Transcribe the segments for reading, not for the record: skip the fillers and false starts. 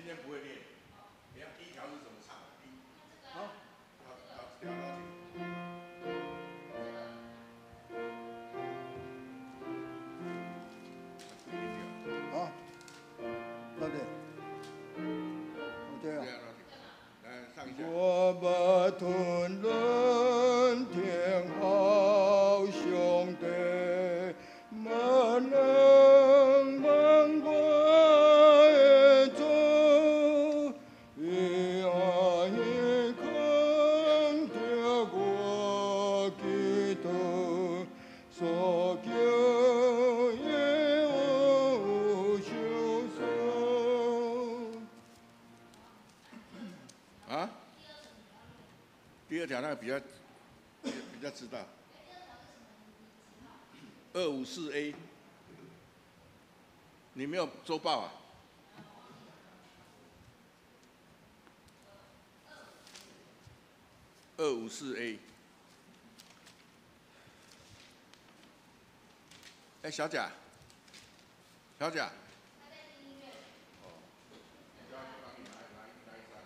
今天不會練。等下第一條是怎麼唱？第一，好，好，好，調到這個。好，到底，對啊。來上一下。我欲吞論天好兄弟，萬能萬國的主，伊愛肯聽我祈禱，所求的有相送。啊？第二條那個比較知道。254A，你沒有週報啊？254A。哎，小賈，小賈。哦，叫他幫你拿一張。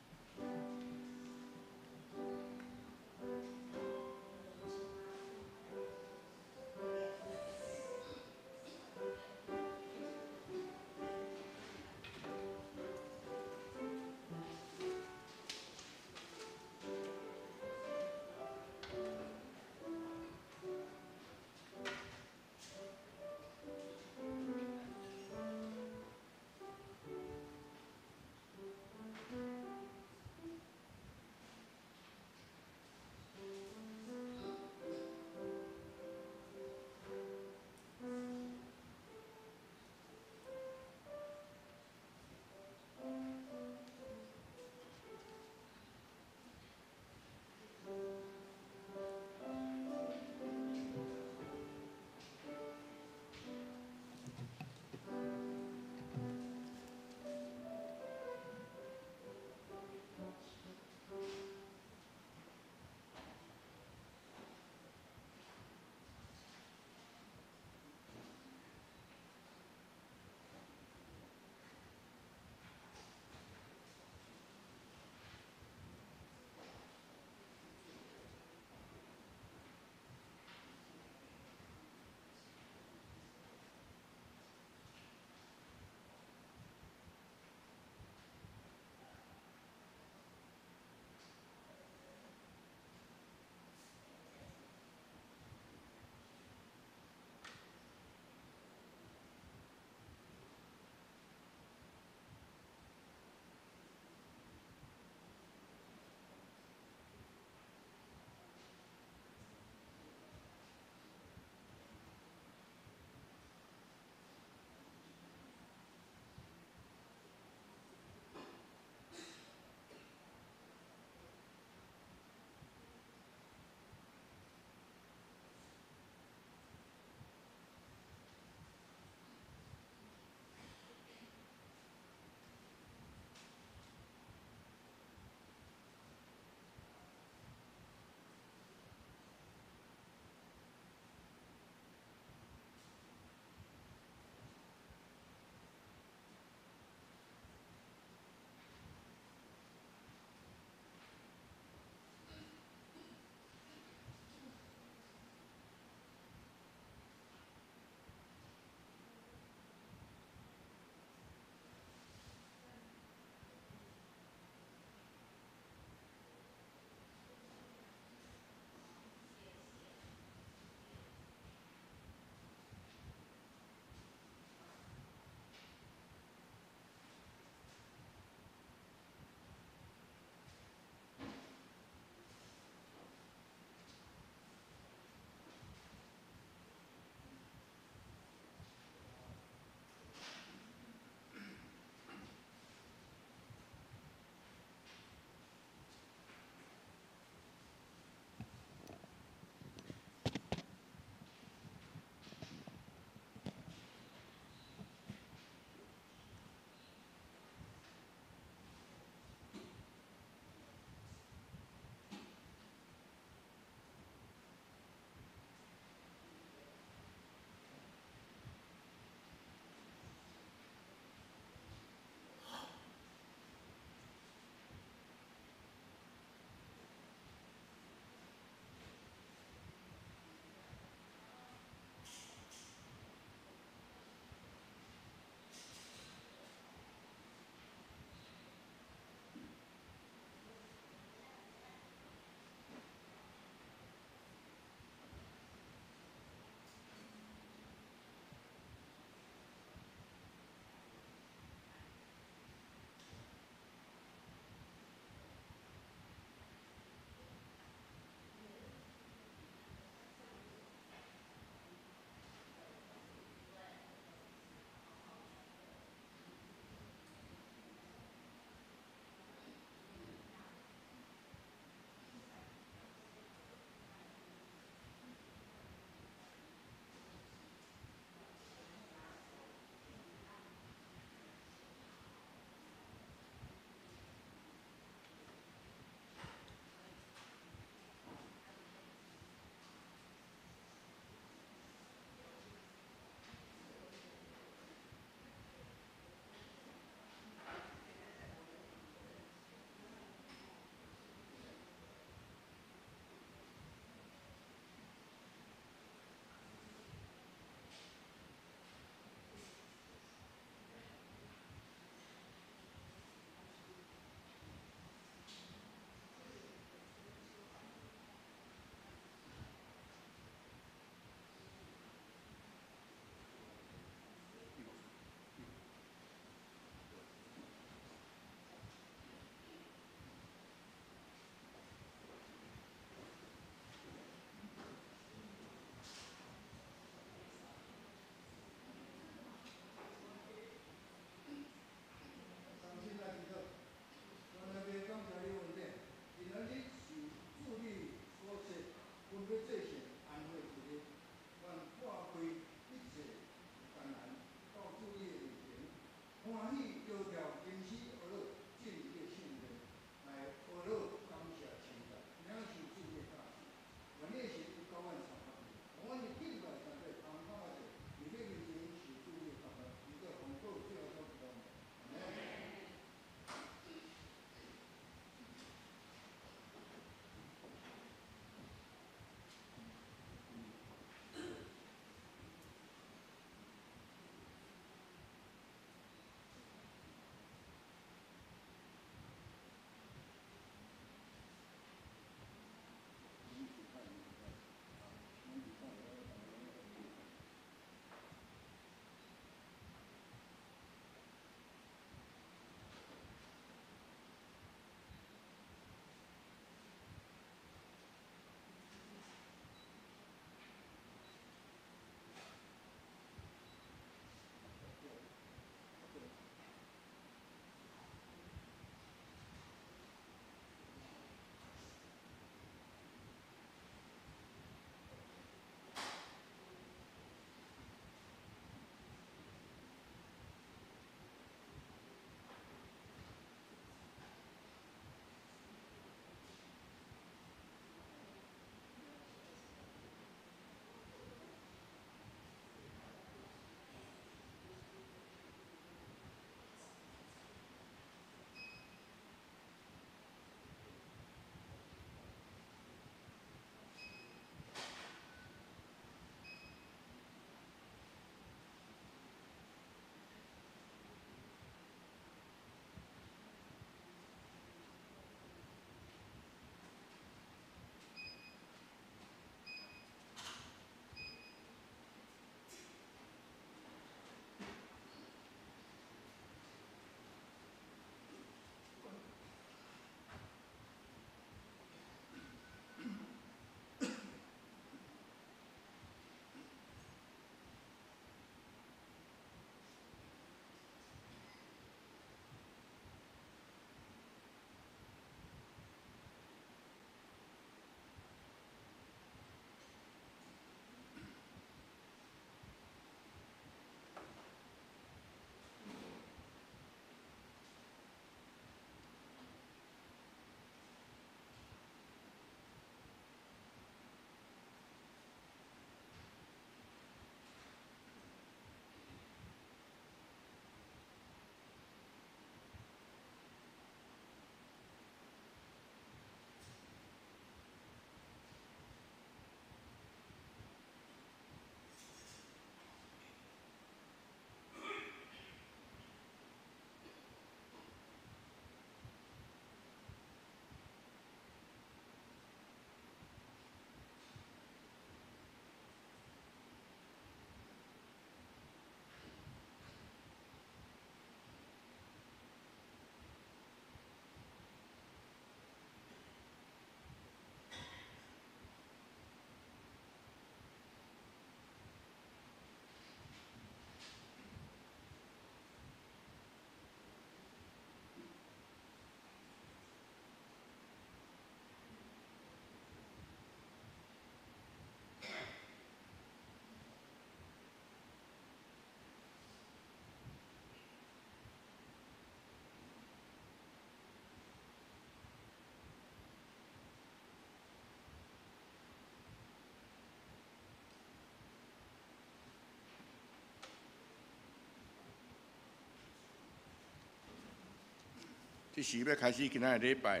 這時欲開始今仔的禮拜，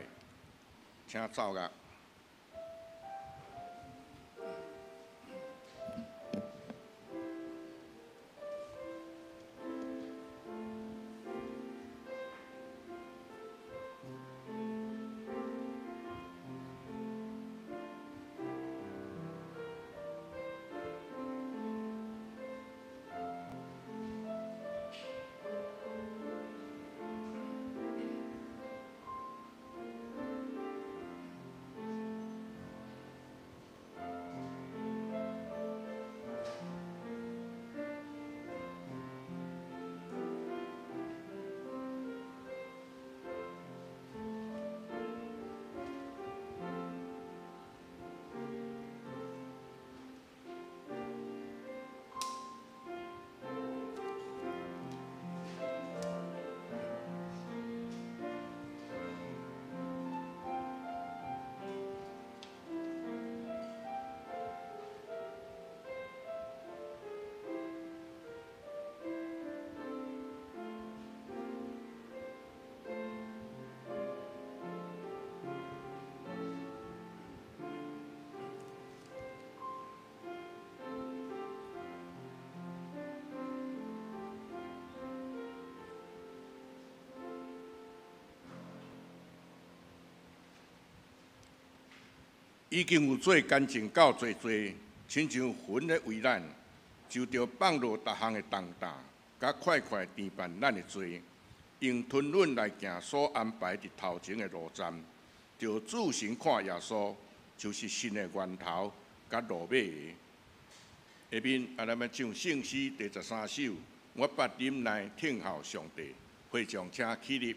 請奏樂。已經有做乾淨到濟濟，親像魂咧為咱，就著放落逐項的重擔，佮快快填辦咱的罪，用吞忍來行所安排佇頭前的路站，著注神看耶穌，就是信的源頭佮路尾的。下面啊，咱欲唱聖詩第13首，我捌忍耐等候上帝，會眾請起立。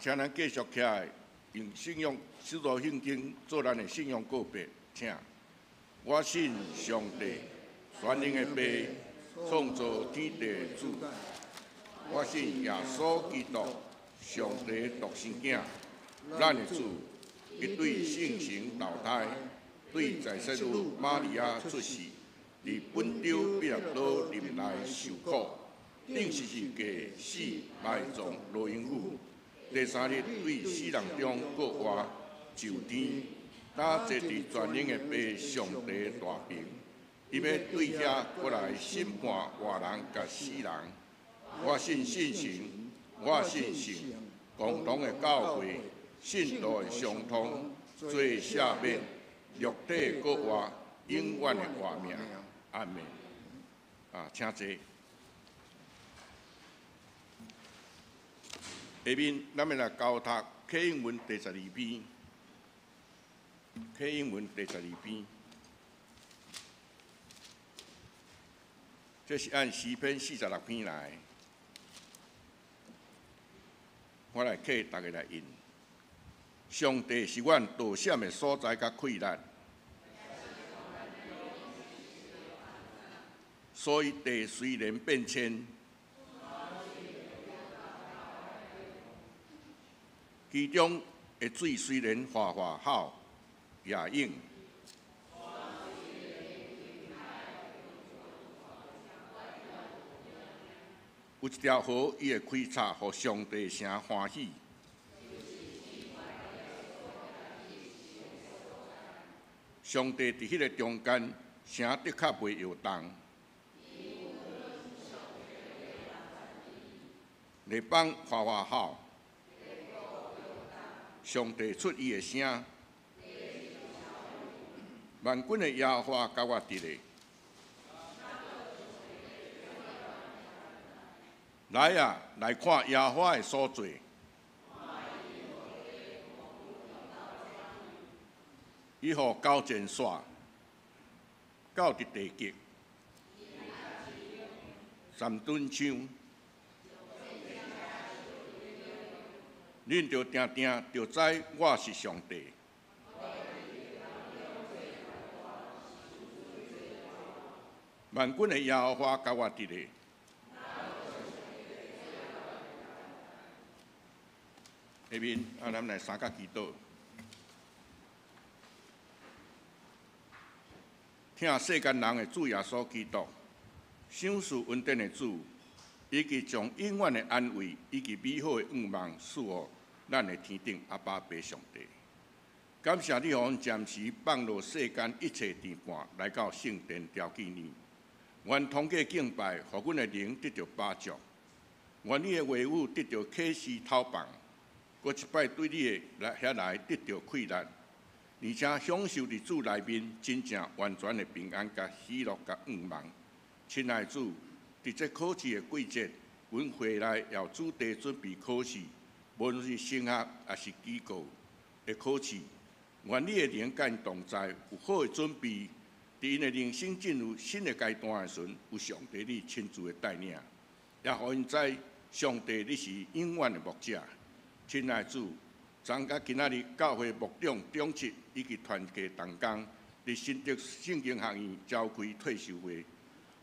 請咱繼續起來，用信仰使徒行經做咱的信仰告白，請。我信上帝，全能的父，創造天地的主。我信耶穌基督，上帝獨生囝，咱的主，伊對聖神投胎，對在聖女瑪利亞出世，佇本丟彼拉多入內受苦，釘十字架死埋葬落陰府，第三日對死人中復活上天，搭坐佇全能的父上帝大爿，伊欲對遐閣來審判活人佮死人。我信聖神，我信聖共同的教會，信徒的相通，罪赦免，肉體的復活，永遠的活命。阿們。啊，請坐。下面咱欲來交讀啟應文第十二篇，啟應文第十二篇，這是按詩篇46篇來。我來替大家來印。上帝是阮躲閃的所在，佮氣力，所以地雖然變遷，其中的水雖然嘩嘩吼，也湧。有一條河，伊會開闢，予上帝城歡喜。上帝佇彼个中間，城的確袂搖動。黎邦嘩嘩吼，上帝出伊的聲，萬軍的耶和華佮我佇咧。來啊，來看耶和華的所做。伊予交戰線到佇地極，三噸槍，恁著定定著知我是上帝。萬軍的耶和華佮我佇咧。下面啊，咱來三角祈禱。疼世間人的主耶穌基督，賞賜恩典的主，以及將永遠的安慰以及美好的願望賜予咱的天頂阿爸父上帝。感謝你，予阮暫時放落世間一切牽絆，來到聖殿朝見你。願通過敬拜，予阮的靈得著飽足；願你的話語得著啟示透放，閣一擺對你的來遐來得著氣力。而且享受佇主內面真正完全的平安、佮喜樂、佮願望。親愛主，佇這考試的季節，阮會內有主題準備考試，無論是升學抑是機構的考試，願你的靈佮𪜶同在，有好的準備，佇𪜶的人生進入新的階段的時陣，有上帝你親自的帶領，也予𪜶知上帝你是永遠的牧者。親愛主，昨佮今仔日教會牧長長執以及團契同工，佇新竹聖經學院召開退修會，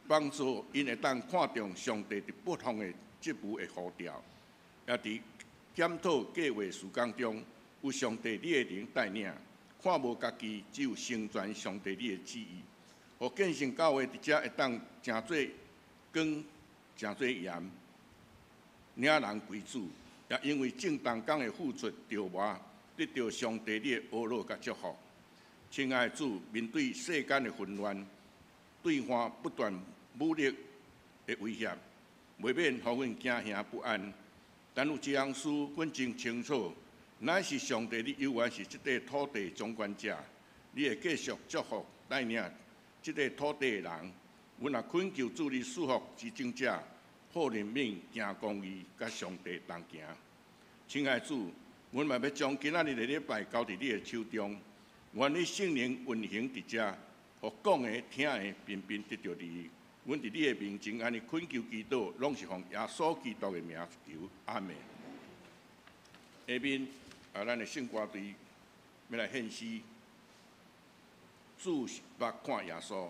幫助𪜶會當看重上帝佇不同的職務的呼召，也佇檢討計劃事工中，有上帝你的靈帶領，看無家己，只有成全上帝你的旨意，予建成教會佇遮會當成做光，成做鹽，領人歸主。也因為眾同工的付出著磨，得著上帝你的呵咾佮祝福。親愛的主，面對世間的混亂，對岸不斷武力的威脅，袂免予阮驚嚇不安。但有一項事，阮真清楚，乃是上帝你猶原是這塊土地掌管者，你會繼續祝福帶領這塊土地的人。阮也懇求主你賜福執政者，好人民行公義，佮上帝同行。親愛主，阮嘛欲將今仔日的禮拜交佇你的手中，願你聖靈運行佇遮，予講的、聽的，平平得著利益。阮佇你的面前按呢懇求祈禱，攏是奉耶穌基督的名求，阿們。下面啊，咱的聖歌隊欲來獻詩，注目看耶穌。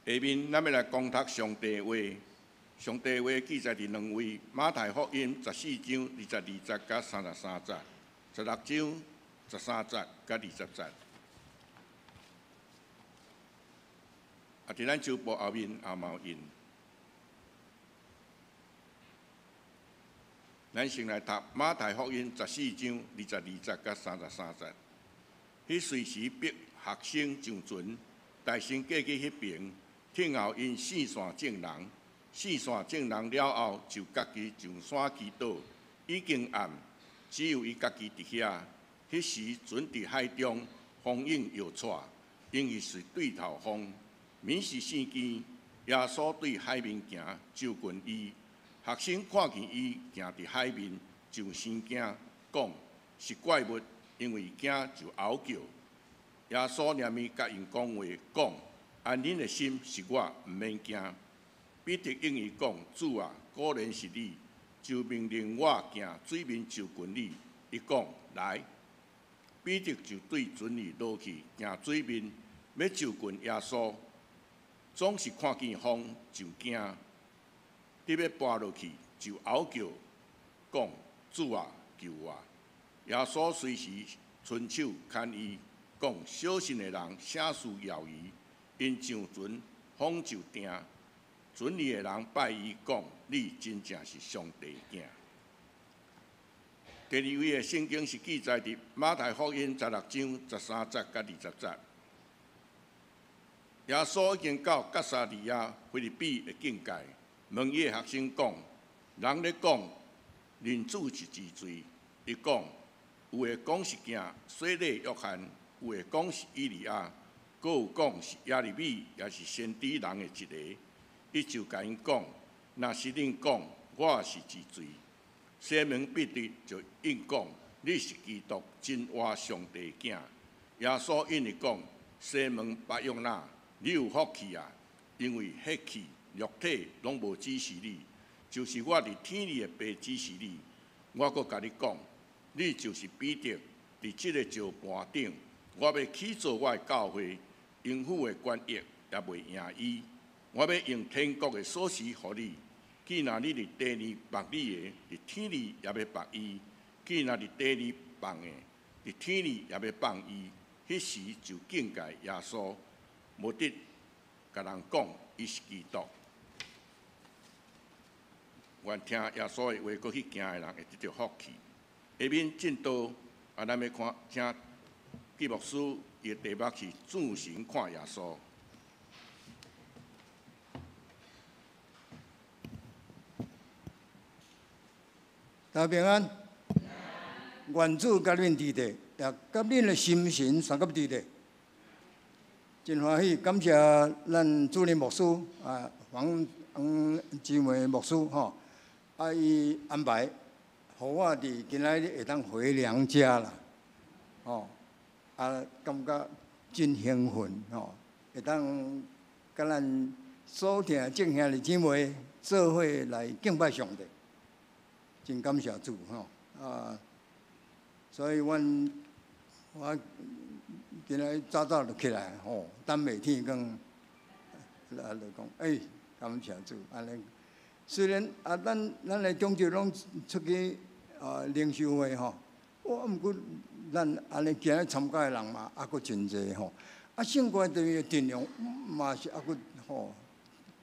下面咱欲來講讀上帝話，上帝話記載佇兩位馬太福音十四章二十二節佮三十三節，十六章十三節佮二十節。啊，佇咱周報後面也嘛有印。咱先來讀馬太福音十四章二十二節佮三十三節。彼隨時迫學生上船，帶先過去彼爿，聽候𪜶四散眾人。四散眾人了後，就家己上山祈禱。已經暗，只有伊家己佇遐。彼時船佇海中，風湧搖掣，因為是對頭風。暝時四更，耶穌對海面行，就近伊。學生看見伊行佇海面，就生驚，講是怪物，因為驚就嗷叫。耶穌連面共𪜶講話，講安恁的心，是我，毋免驚。彼得應伊講：主啊，果然是你，就命令我行水面就近你。伊講：來。彼得就對船裡落去，行水面，欲就近耶穌。總是看見風就驚，欲跋落去就嗷叫，講：主啊，救我！耶穌隨時伸手牽伊，講：小信的人，啥事猶疑？𪜶上船，風就定。船裡的人拜伊，講：你真正是上帝囝。第二位的聖經是記載佇馬太福音十六章十三節佮二十節。耶穌已經到該撒利亞腓立比的境界，問伊的學生講：人咧講人子是幾濟？伊講：有的講是囝洗禮約翰，有的講是以利亞，閣有講是耶利米，抑是先知人的一个。伊就共𪜶講：若是恁講我是幾濟？西門彼得就應講：你是基督，真活上帝囝。耶穌應伊講：西門巴約拿，你有福氣啊！因為血氣、肉體攏無指示你，就是我佇天裡的父指示你。我閣共你講，你就是彼得，佇這个石盤頂，我欲起造我的教會，陰府的權役也袂贏伊。我欲用天國的鎖匙予你，既若你佇地裡縛你的，佇天裡也欲縛伊；既若佇地裡放的，佇天裡也欲放伊。彼時就警戒耶穌，無得共人講伊是基督。願聽耶穌的話，閣去行的人會得著福氣。下面進道，啊，咱欲看請紀牧師，伊的題目是注神看耶穌。大家平安，願主佮恁佇咧，也佮恁的心神相佮佇咧。真歡喜，感謝咱主任牧師啊，黃姊妹牧師吼，啊伊安排，予我佇今仔日會當回娘家啦，吼，啊感覺真興奮吼，會當佮咱所疼眾兄弟姊妹做伙來敬拜上帝，真感謝主吼啊！所以阮我今仔早早就起來吼，等袂天光，啊就講，欸，感謝主，按呢。雖然啊，咱咱的長者攏出去啊靈修會吼，我毋過咱按呢今日參加的人嘛，猶閣真濟吼。啊，聖歌隊的陣容嘛是猶閣吼，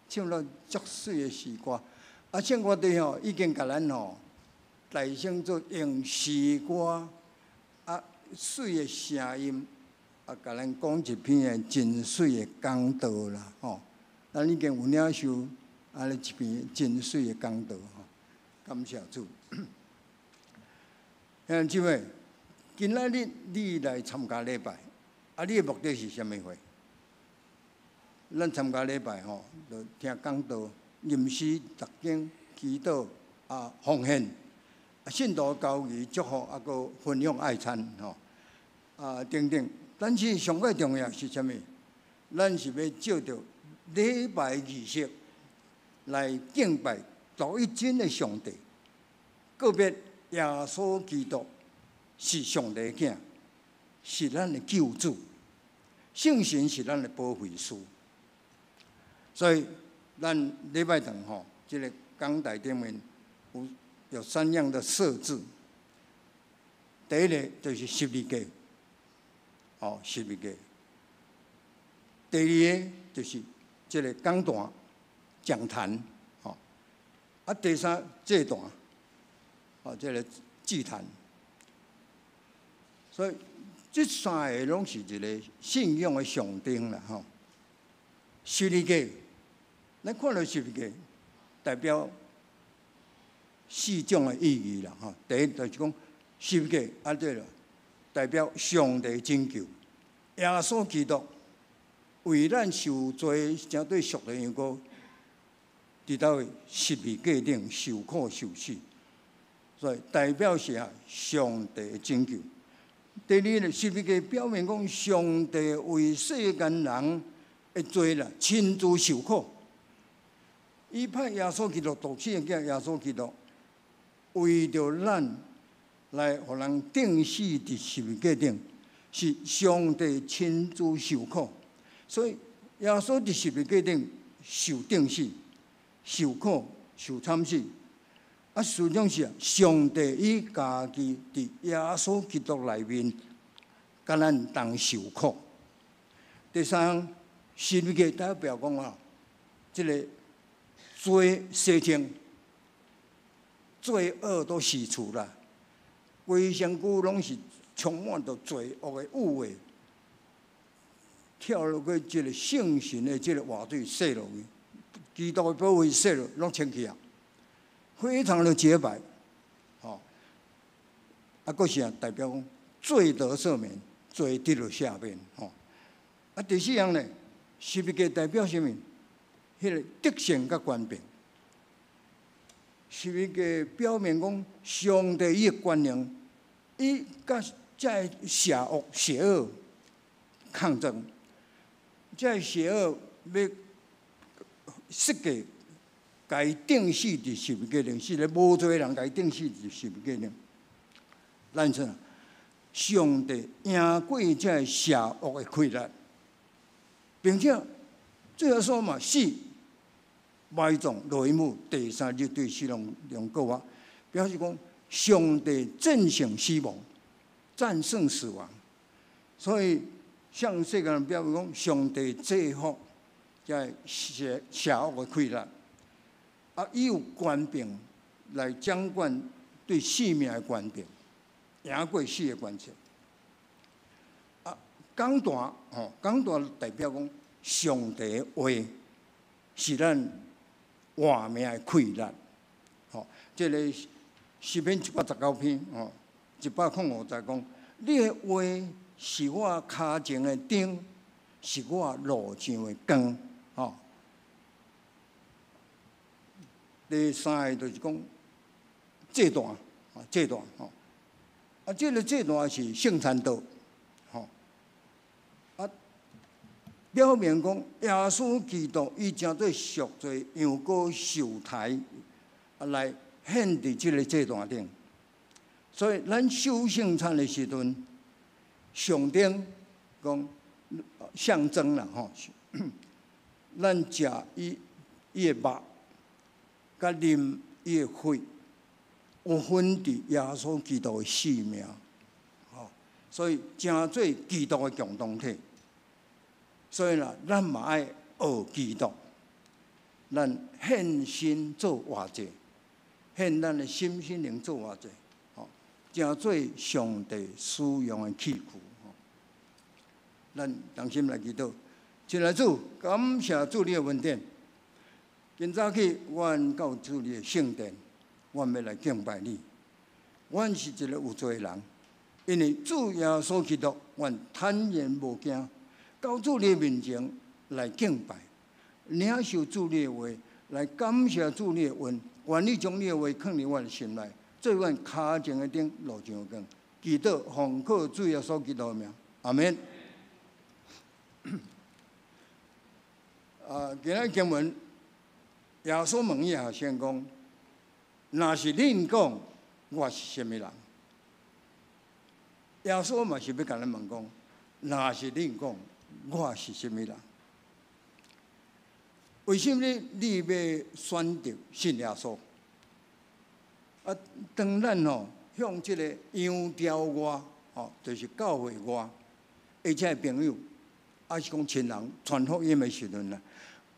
唱了足媠的詩歌。啊，聖歌隊吼已經共咱吼大聲做用詩歌啊媠的聲音啊，共咱講一篇的真媠的講道啦吼。咱已經有領受按呢一篇真媠的講道吼，感謝主。兄弟姊妹，今仔日你來參加禮拜，啊，你的目的是啥物貨？咱參加禮拜吼，就聽講道、吟詩、讀經、祈禱啊、奉獻、啊、信徒交誼、祝福，啊，閣分享愛餐吼，啊等等。但是上蓋重要是啥物？咱是欲藉著禮拜儀式來敬拜獨一真的上帝，告別耶穌基督是上帝囝，是咱的救主，聖神是咱的保惠師。所以咱禮拜堂吼，這个講台頂面有三樣的設置。第一个就是十字架，哦，十字架。第二个就是這个講壇、講壇，吼。啊，第三祭壇，哦，這个祭壇。所以這三个攏是一个信仰的象徵啦，吼。十字架，咱看著十字架，代表四種的意義啦，吼。第一就是講十字架，啊對了，代表上帝拯救，耶穌基督為咱受罪，成做贖罪羊羔，佇佗位十字架頂受苦受死，所以代表是啊上帝的拯救。第二呢，十字架表明講上帝為世間人的罪啦，親自受苦。伊派耶穌基督獨生的囝耶穌基督，為著咱來予人釘死佇十字架頂，是上帝親自受苦。所以耶穌佇十字架頂受釘死、受苦、受慘死。啊，實際是上帝伊家己佇耶穌基督內面，佮咱同受苦。第三，十字架代表講啊，這个罪洗淨，罪惡都洗除啦，規身軀攏是充滿著罪惡的污穢，跳落去這个聖神的這个活水洗落去，基督的寶血洗落，攏清氣啊，非常的潔白，吼。啊，閣是啊，代表講罪得赦免，罪得著赦免，吼。啊，第四樣呢，十字架代表啥物？彼个得勝佮權柄。十字架表明講，上帝伊的權能，伊佮這个邪惡、邪惡抗爭，這个邪惡欲設計，共伊釘死佇十字架頂，是个無罪的人共伊釘死佇十字架頂。咱說，上帝贏過這个邪惡的氣力，並且最後說嘛，死埋葬落陰府，第三日對死亡中復活，表示講上帝戰勝死亡，戰勝死亡。所以向世界人表明講，上帝制服這个邪惡的氣力，啊，伊有權柄來掌管對生命的權柄，贏過死的權勢。啊，講壇吼，講壇代表講上帝的話是咱活命的氣力。吼，這个詩篇119篇吼，105節講，你的話是我跤前的燈，是我路上的光。吼，第三个就是講祭壇，啊，祭壇吼，啊，這个祭壇是聖餐桌，吼，啊，表明講耶穌基督伊成做贖罪羊羔受刣，啊，來獻佇這个祭壇頂。所以咱守聖餐的時陣，象徵講象徵啦吼，咱食伊的肉，佮啉伊的血，有份佇耶穌基督的性命，吼，所以成做基督的共同體。所以啦，咱嘛愛學基督，咱獻身做活祭，獻咱的心身靈做活祭，吼，成做上帝使用的器具。吼，咱同心來祈禱，親愛主，感謝主你的恩典。今早起，阮到主你的聖殿，阮欲來敬拜你。阮是一个有罪的人，因為主耶穌基督，阮坦然無驚，到主你的面前來敬拜，領受主你的話，來感謝主你的恩，願你將你的話囥佇阮的心內，做阮跤前的燈，路上的光。祈禱奉靠主耶穌基督的名，阿門。啊，今仔經文，耶穌問伊學生講：若是恁講，我是啥物人？耶穌嘛是欲共咱問講：若是恁講，我是啥物人？為什麼你欲選擇信耶穌？啊，當咱吼向這個羊條外，吼，就是教會外，而且朋友，抑是講親人傳福音的時陣啊，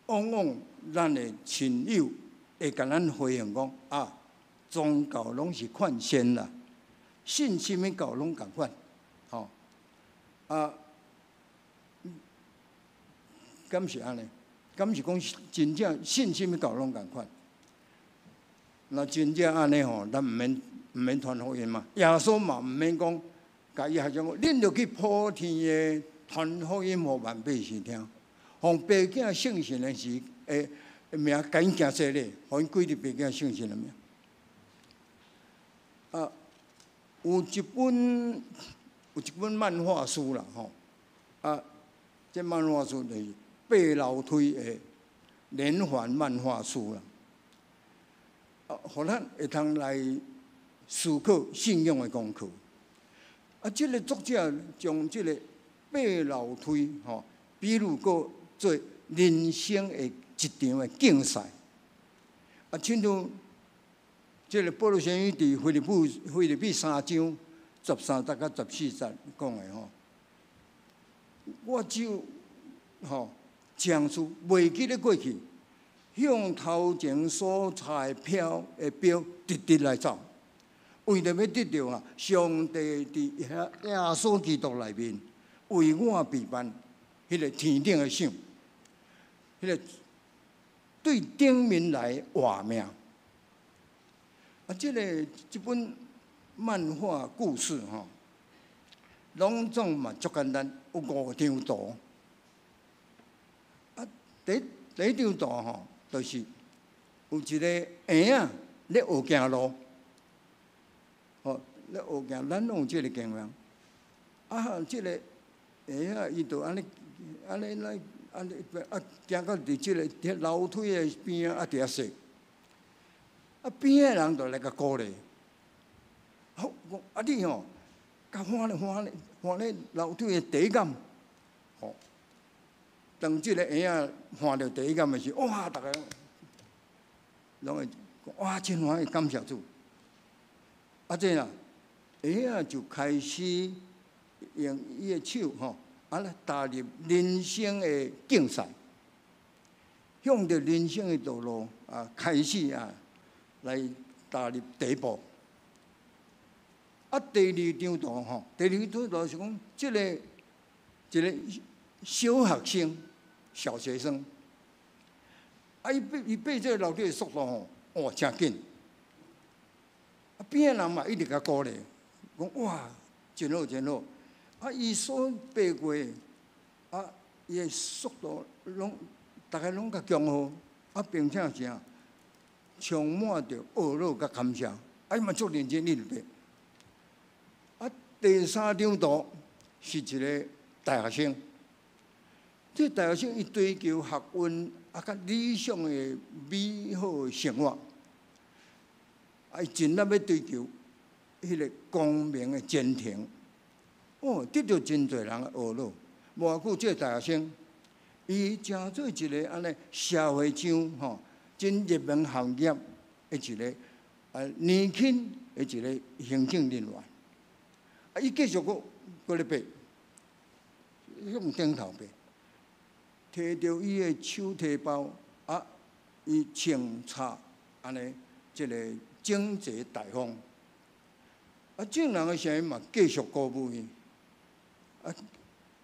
往往咱的親友會共咱回應講啊，宗教攏是勸善啦，信啥物教攏仝款，吼啊，敢是按呢？敢是講真正信啥物教攏仝款？若真正按呢吼，咱毋免傳福音嘛。耶穌嘛毋免講，共伊學生講，恁著去普天的傳福音予萬百姓聽，予爸囝聖神的時，名共𪜶行洗禮，予𪜶歸入爸囝聖神的名。啊，有一本漫畫書啦，吼，啊，這漫畫書就是爬樓梯的連環漫畫書啦。啊，予咱會通來思考信仰的功課。啊，這个作者將這个爬樓梯吼，比喻過做人生的一場的競賽。啊，親像這个保祿先生佇腓立比三章13節佮14節講的吼，我只有吼這項事袂記咧過去，向頭前所差的標的標，直直來走，為著欲得著啊，上帝佇耶穌基督內面為我備辦彼个天頂的賞，彼个對頂面來活命。啊，這本漫畫故事吼，攏總嘛足簡單，有五張圖。啊，第一張圖吼，就是有一个嬰仔咧學行路，吼咧學行，咱攏有這个經驗。啊，這个嬰仔伊就按呢按呢來按呢啊，行到佇這个佇樓梯的邊仔啊，佇遐踅。啊，邊仔人就來共鼓勵。好，講啊你吼，共翻咧翻咧翻咧樓梯的第一坎，吼，當這个嬰仔翻著第一坎的時，哇！逐个攏會講哇，真歡喜，感謝主。啊，這啦，嬰仔就開始用伊的手吼，啊來踏入人生的競賽，向著人生的道路啊，開始啊來踏入第一步。啊，第二張圖吼，第二張圖是講這个一个小學生、小學生，啊，伊爬這个樓梯的速度吼，哇，誠緊。啊，邊仔人嘛一直共鼓勵，講哇，真好真好。啊，伊所爬過，啊，伊的速度攏逐个攏較強好，啊，並且啥，充滿著懊惱佮感謝，啊，伊嘛足認真一直爬。啊，第三張圖是一个大學生，這个大學生伊追求學問啊，佮理想的美好的生活，啊，伊盡力欲追求彼个光明的前程，哦，得著真濟人的懊惱。無偌久，這个大學生，伊成做一个按呢社會上吼真熱門行業的一个啊年輕的一个行政人員。啊，伊繼續閣閣咧爬，向頂頭爬，提著伊的手提包，啊，伊穿插按呢這个整齊大方。啊，眾人的聲音嘛繼續鼓舞伊，啊，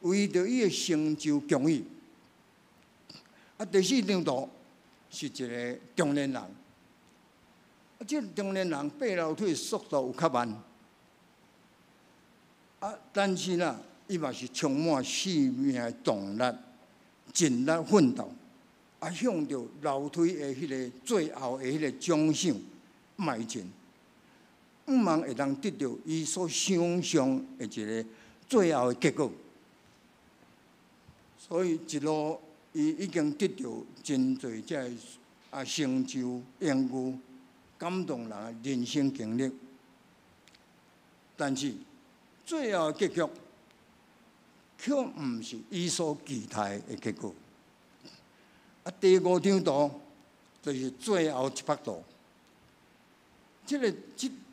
為著伊的成就恭喜。啊，第四張圖是一个中年人，啊，這个中年人爬樓梯速度有較慢，啊，但是啦，伊嘛是充滿生命的動力，盡力奮鬥，啊，向著樓梯的彼个最後的彼个獎賞邁進，向望會當得著伊所想象的一个最後的結果。所以一路伊已經得著真濟這个啊成就、榮譽、感動人的人生經歷，但是最後的結局卻毋是伊所期待的結果。啊，啊，第五張圖就是最後一幅圖。這个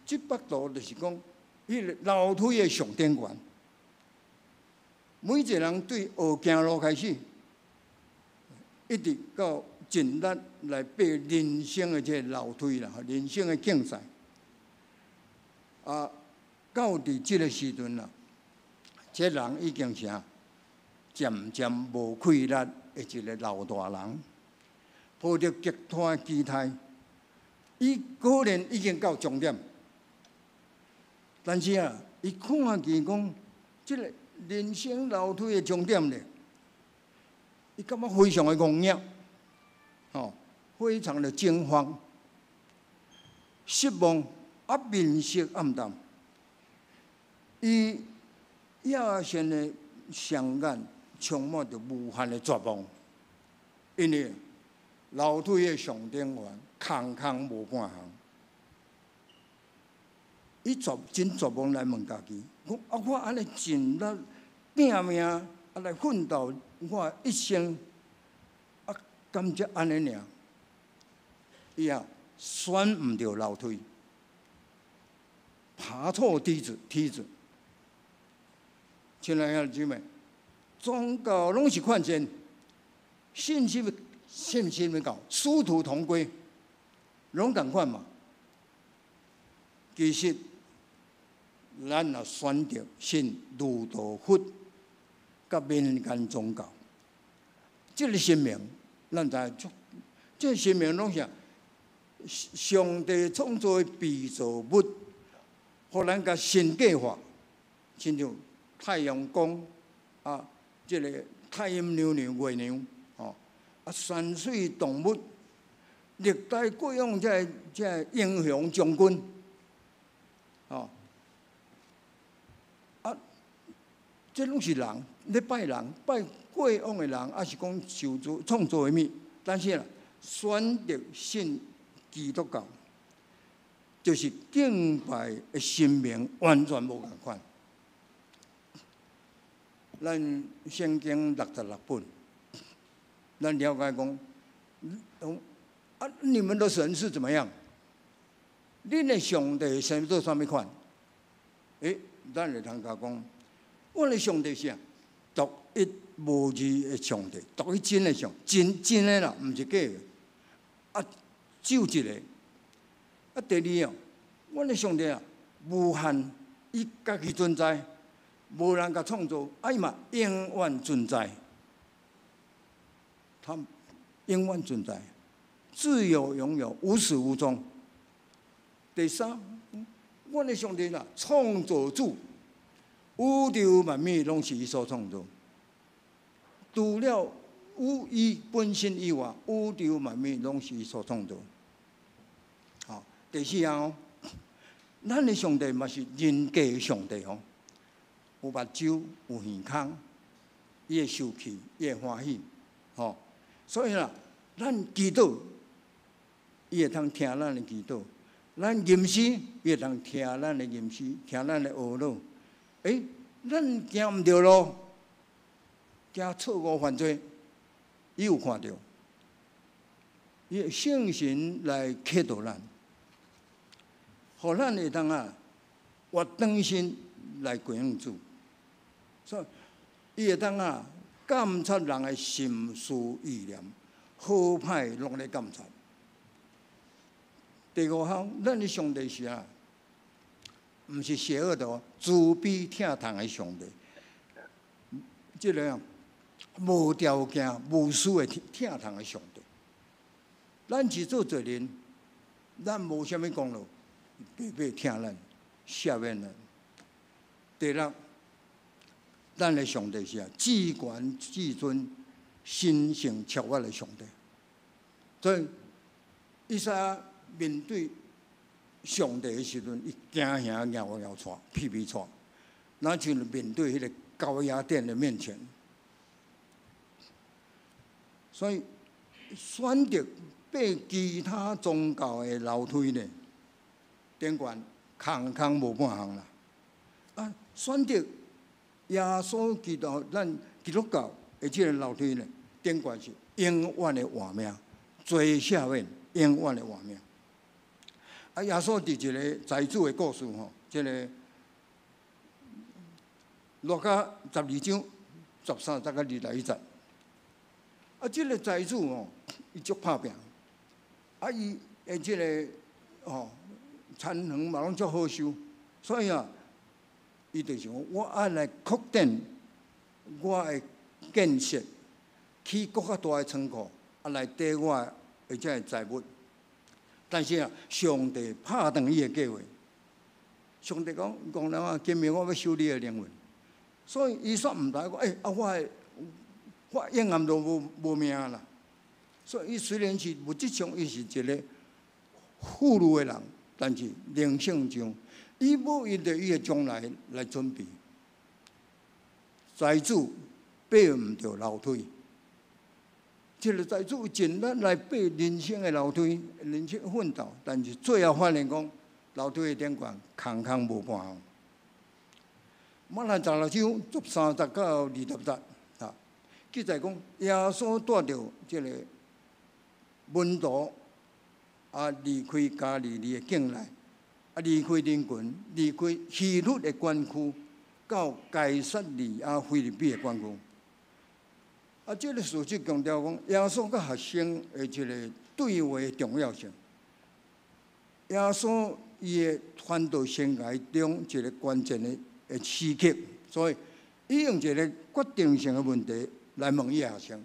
這幅圖就是講，彼个樓梯的上頂懸。每一個人對學行路開始，一直到盡力來爬人生的這个樓梯啦，人生的競賽。啊，到佇這个時陣啦，這人已經啥？漸漸無氣力的一个老大人，抱著極大的期待，伊果然已經到終點。但是啊，伊看見講，這个人生樓梯的終點咧，伊感覺非常的戇搦，吼，非常的驚慌、失望，啊，面色暗淡。伊野心的雙眼充滿著無限的絕望，因為樓梯的上頂懸空空無半項。伊絕真絕望來問家己，講啊，我按呢盡力拚命啊來奮鬥，我一生啊，敢才按呢爾？伊啊選毋著樓梯，爬錯梯子，梯子。親愛的兄弟姊妹，宗教攏是勸善，信心信心欲到，殊途同歸，攏仝款嘛。其實，咱若選擇信儒道佛，佮民間宗教，這个神明，咱知影，這个神明攏是上帝創造的被造物，予咱共神格化，親像太陽公啊，這个太陰娘娘、月娘，吼啊，山水動物，歷代過往這个英雄將軍，吼啊，這攏是人咧拜人，拜過往的人，抑是講受造創造的物，但是啦，選擇信基督教，就是敬拜的神明完全無仝款。咱聖經66本，咱了解講，啊，你們的神是怎麼樣？恁的上帝是做啥物款？欸，咱會通共講，阮的上帝是獨一無二的上帝，獨一真的上，真真的啦，毋是假的。啊，只有一个。啊，第二哦，阮的上帝啊，無限，伊家己存在，無人共創造，啊伊嘛永遠存在，他永遠存在，自有永有，無始無終。第三，阮的上帝啦，創造主，宇宙萬物攏是伊所創造，除了有伊本身以外，宇宙萬物攏是伊所創造。好，第四項哦，咱的上帝嘛是人格的上帝哦。有目睭，有耳孔，伊會受氣，伊會歡喜，吼。所以啦，咱祈禱，伊會通聽咱的祈禱；咱吟詩，伊會通聽咱的吟詩，聽咱的哀禱。欸，咱行毋著路，行錯誤犯罪，伊有看著，伊會聖神來啟導咱，予咱會當啊活轉身來歸向主。所以，伊會當啊監察人的心思意念，好歹攏咧監察。第五項，咱的上帝是啊，毋是邪惡的哦，慈悲疼痛的上帝。這个無條件、無私的疼痛的上帝。咱是做罪人，咱無啥物功勞，白白疼咱、赦免咱。第六，咱的上帝是啊，至懸至尊、神聖超越的上帝。所以，以賽亞面對上帝的時陣，伊驚嚇尿尿掣，屁屁掣，若像面對彼个高壓電的面前。所以，選擇爬其他宗教的樓梯呢，頂懸空空無半項啦。啊，選擇耶穌基督，咱基督教的這个樓梯呢，顶悬是永遠的活命，罪赦免，永遠的活命。啊，耶穌佇一个財主的故事吼，這个路加12章13節到21節。啊，這个財主吼，伊足拍拚，啊，伊的這个吼田園嘛攏足好收，所以啊，伊就想我愛來擴展我的見識，起閣較大的倉庫，啊來貯我的這个財物。但是啊，上帝拍斷伊的計劃。上帝講：戇人啊，今暝我欲收你的靈魂。所以伊煞毋知講，欸，啊，我的我永遠都無無命啦。所以伊雖然是物質上伊是一个富裕的人，但是靈性上，伊無為著伊的將來來準備。財主爬毋著樓梯。這个財主盡力來爬人生的樓梯，人生奮鬥，但是最後發現講，樓梯的頂懸空空無半項。馬太16章13節到20節啊，記載講耶穌帶著這个門徒啊離開加利利的境內，啊離開人群，離開希律的管區，到該撒利亞腓立比的管區。啊，這个事實強調講，耶穌佮學生的這个對話的重要性。耶穌伊的傳道生涯中一个關鍵的的時刻，所以伊用一个決定性的問題來問伊學生：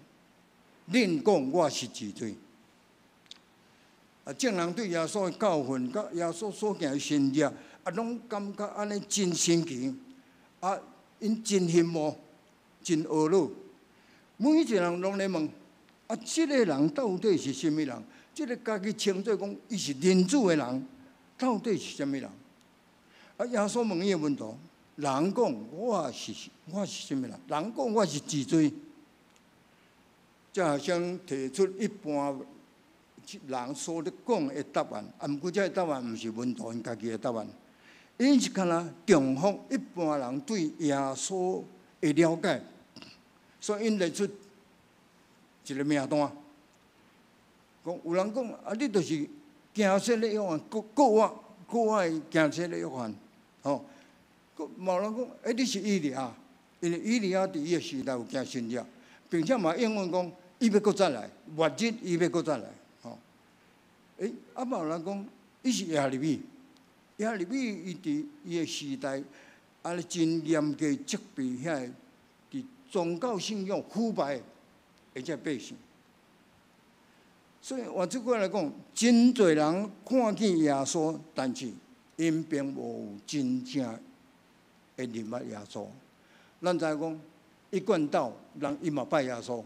恁講我是誰？啊，眾人對耶穌的教訓，佮耶穌所行的神蹟，啊，攏感覺按呢真神奇，啊，𪜶真羨慕，真懊惱。每一個人攏咧問：啊，這个人到底是啥物人？這个家己稱做講伊是人子的人，到底是啥物人？啊，耶穌問伊的門徒：人講我是啥物人？人講我是誰？這學生提出一般人所咧講的答案，啊，毋過這个答案毋是門徒𪜶家己的答案，𪜶是敢若重複一般人對耶穌的了解。所以𪜶列出一个名單，講有人講啊，你就是行洗的約翰，閣閣活閣活的行洗的約翰，吼。閣嘛有人講，欸，你是以利亞，因為以利亞佇伊的時代有行神蹟，並且嘛應允講，伊欲閣再來，末日伊欲閣再來，吼。欸，啊嘛有人講，伊是耶利米，耶利米伊佇伊的時代，按呢真嚴格責備遐个佇宗教信仰腐敗的這百姓。所以換句話來講，真濟人看見耶穌，但是𪜶並無真正的認捌耶穌。咱知影講，一貫道人伊嘛拜耶穌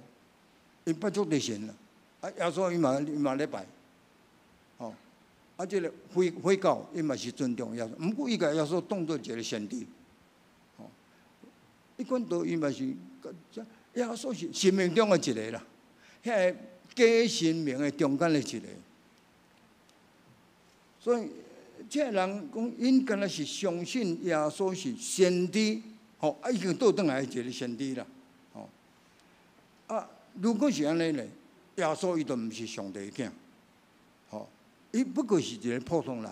，𪜶拜足濟神啦。啊，耶穌伊嘛咧拜，吼。啊，這个回回教伊嘛是尊重耶穌，毋過伊共耶穌當做一个上帝。吼，一貫道伊嘛是，耶穌是神明中的一个啦，遐个假神明的中間的一个。所以，這个人講，𪜶敢若是相信耶穌是先知，吼，啊已經倒轉來一个先知啦，吼。啊，如果是按呢咧，耶穌伊就毋是上帝的囝，吼，伊不過是一个普通人，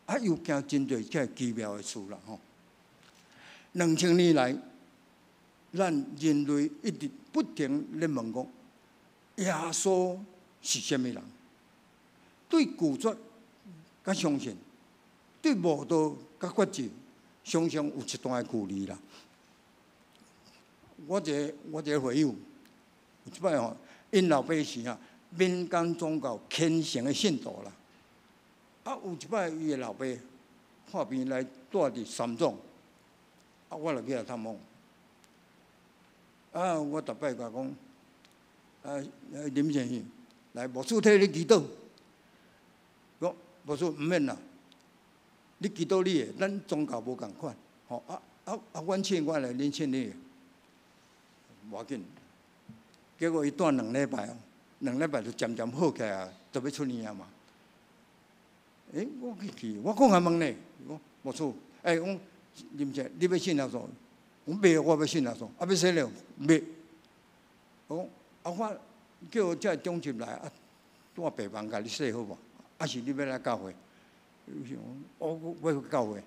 啊又行真濟這奇妙的事啦，吼。2000年來，咱人類一直不停咧問講，耶穌是啥物人？對拒絕佮相信，對悟道佮決志，常常有一段的距離啦。我一个會友，有一擺吼，𪜶老爸是啊民間宗教虔誠的信徒啦。啊，有一擺伊的老爸破病來蹛佇三總，啊，我就去共探訪。啊，我逐擺共講，啊，林先生，來牧師替你祈禱。講牧師毋免啦，你祈禱你的，咱宗教無仝款，吼啊啊啊！阮信阮的，恁信恁的，無要緊。結果伊蹛2禮拜哦，兩禮拜就漸漸好起來啊，就欲出院啊嘛。欸，我去去，我閣共問咧，講牧師，欸，講林先生，你欲信耶穌？我袂，我欲信耶穌，啊欲洗禮？袂。我講啊，我叫這長執來啊，蹛病房共你洗好無？啊是你欲來教會？伊想講，我欲去教會。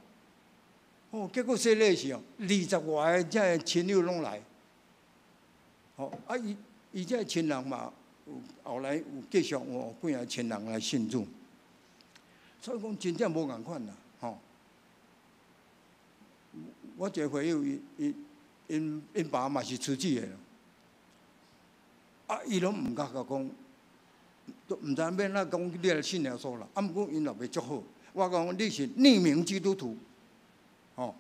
哦，結果洗禮時哦，20外个這个親友攏來。吼，啊伊伊這个親人嘛，有後來有繼續有幾个親人來信主。所以講真正無仝款啦，吼。我一个朋友，伊伊𪜶𪜶爸嘛是慈濟的，啊，伊攏毋敢共講，都毋知欲按怎講你來信耶穌啦。啊，毋過𪜶也袂足好。我講你是匿名基督徒，吼，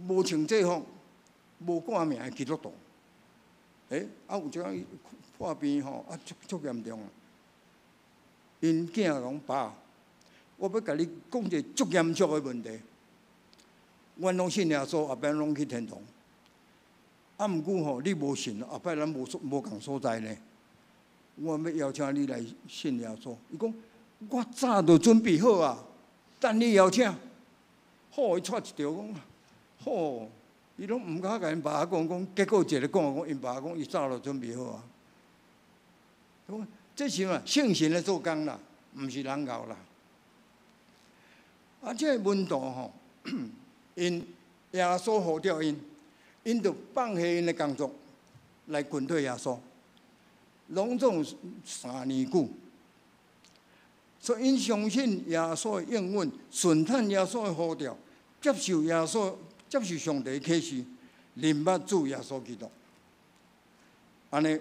無穿制服、無掛名的基督徒。欸，啊有一工伊破病吼，啊足足嚴重啊。𪜶囝講爸，我欲共你講一個足嚴肅的問題。阮攏信耶穌，後擺攏去天堂。啊，毋過吼，你無信，後擺咱無所無仝所在呢。我欲邀請你來信耶穌。伊講，我早就準備好啊，等你邀請。好，伊掣一著講，好，伊攏毋敢共𪜶爸講講，結果一个講講，𪜶爸講伊早就準備好啊。講這是嘛聖神咧做工啦，毋是人𠢕啦。啊，這个門徒吼，𪜶耶穌呼召𪜶，𪜶就放下𪜶的工作來跟隨耶穌，攏總3年久。所以𪜶相信耶穌的應允，順從耶穌的呼召，接受耶穌，接受上帝啟示，認捌主耶穌基督。按呢，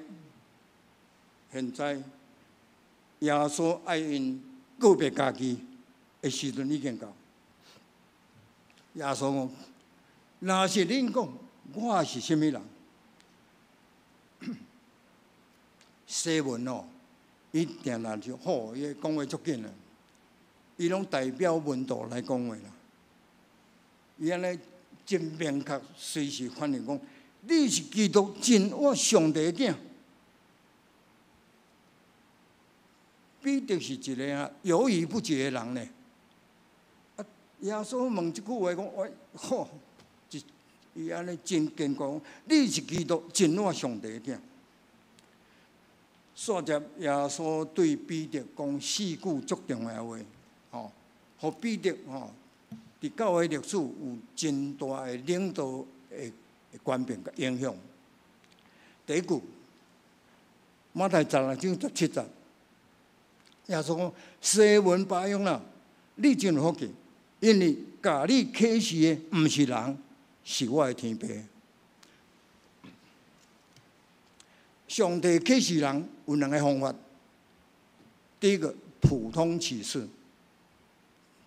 現在耶穌愛𪜶告別家己的時陣已經到。耶穌講：若是恁講我是啥物人？西門哦，伊定定就好，伊講話足緊啊！伊攏代表門徒來講話啦。伊按呢真明確，隨時反應講：你是基督真活上帝的囝。彼得是一个啊猶豫不決的人呢。啊，耶穌問這句話講：喂，好，伊按呢真堅固，你是基督真活上帝的囝。煞接耶穌對彼得講四句足重要的話，吼，予彼得吼，佇教會歷史有真大的領導的權柄佮影響。第一句，馬太16章17節，耶穌講：西門巴約啦，你真有福氣，因為共你啟示的毋是人，是我的天父。上帝啟示人有兩个方法，第一個普通啟示、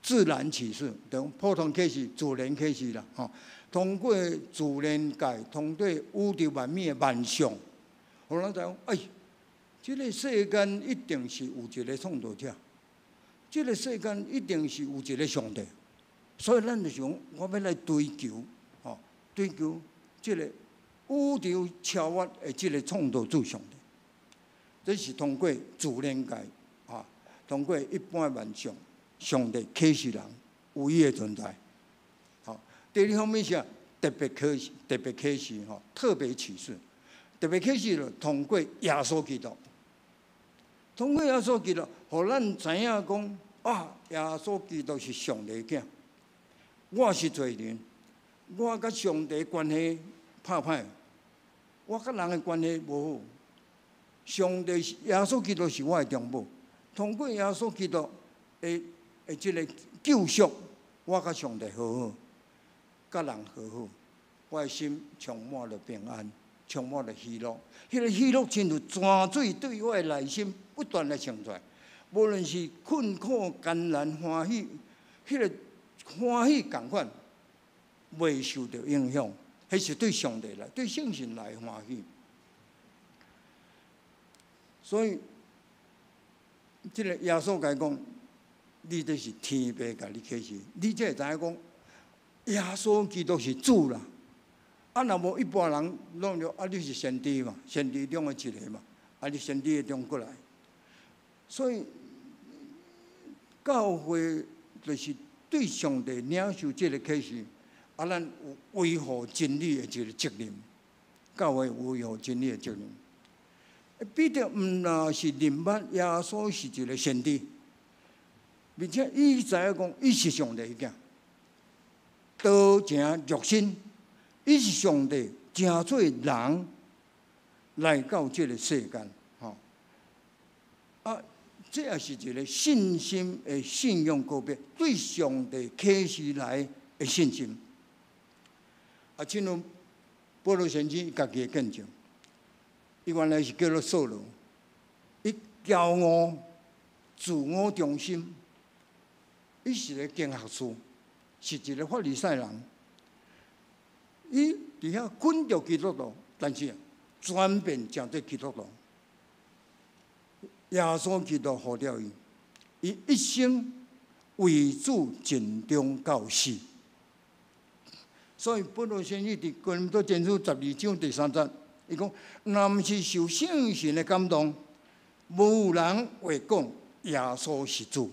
自然啟示，等普通啟示、自然啟示啦，吼。通過自然界，通過宇宙萬物的萬象，予咱知影，哎，這个世間一定是有一个創造者，這个世間一定是有一个上帝，所以咱就想，我欲來追求，吼，追求這个宇宙超越的這个創造主上帝，這是通過自然界，啊，通過一般的萬象，上帝啟示人有伊的存在。好，第二方面是特別啟示，特別啟示吼，特別啟示，特別啟示就通過耶穌基督，通過耶穌基督，予咱知影講啊，耶穌基督是上帝的囝，我是罪人，我佮上帝關係拍歹，我佮人的關係無好。上帝是耶穌基督是我的中保，通過耶穌基督的的這个救贖，我佮上帝和好，佮人和好，我的心充滿了平安，充滿了喜樂。彼个喜樂親像泉水對我的內心不斷的衝出來，無論是困苦艱難歡喜，彼个歡喜仝款，袂受著影響。彼是對上帝來，對聖神來歡喜。所以，這个耶穌共伊講，你這是天父共你啟示，你才會知影講，耶穌基督是主啦。啊，若無一般人攏著啊，你是先知嘛，先知中的一个嘛，啊，你先知的中過來。所以，教會就是對上帝領受這个啟示，啊，咱有維護真理的一个責任。教會有維護真理的責任。彼得毋若是認捌耶穌是一個先知，並且伊知影講伊是上帝的囝，道成肉身，伊是上帝成做人來到這個世間，吼。啊，這也是一個信心的信仰告白，對上帝啟示來的信心。啊，親像保羅先生家己的見證，伊原來是叫做掃羅，伊驕傲、自我中心，伊是個經學士，是一個法利賽人。伊佇遐捆著基督徒，但是轉變成做基督徒。耶穌基督呼召伊，伊一生為主盡忠到死。所以保羅先生佇哥林多前書12章第3節，伊講：若毋是受聖神的感動，無人會講耶穌是主。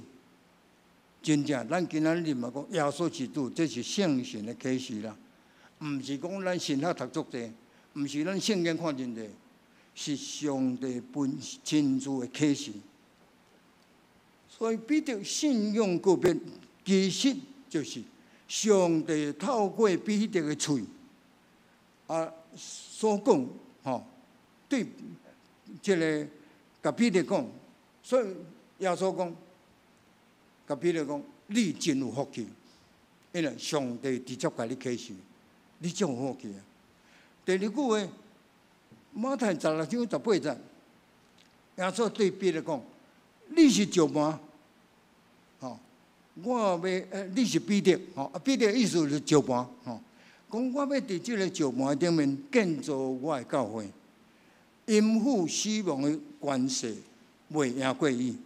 真正，咱今仔日嘛講耶穌是主，這是聖神的啟示啦，毋是講咱神學讀足濟，毋是咱聖經看真濟，是上帝本親自的啟示。所以彼得信仰告白，其實就是上帝透過彼得的喙啊所講，吼，對這个共彼得講，所以耶穌講，共彼得講，你真有福氣，因為上帝直接共你啟示，你真有福氣啊。第二句話，馬太16章18節，耶穌對彼得講：你是石盤，吼，我欲，你是彼得，吼，啊，彼得意思是石盤，吼，講我欲佇這個石盤頂面建造我的教會，陰府死亡的權勢袂贏過伊。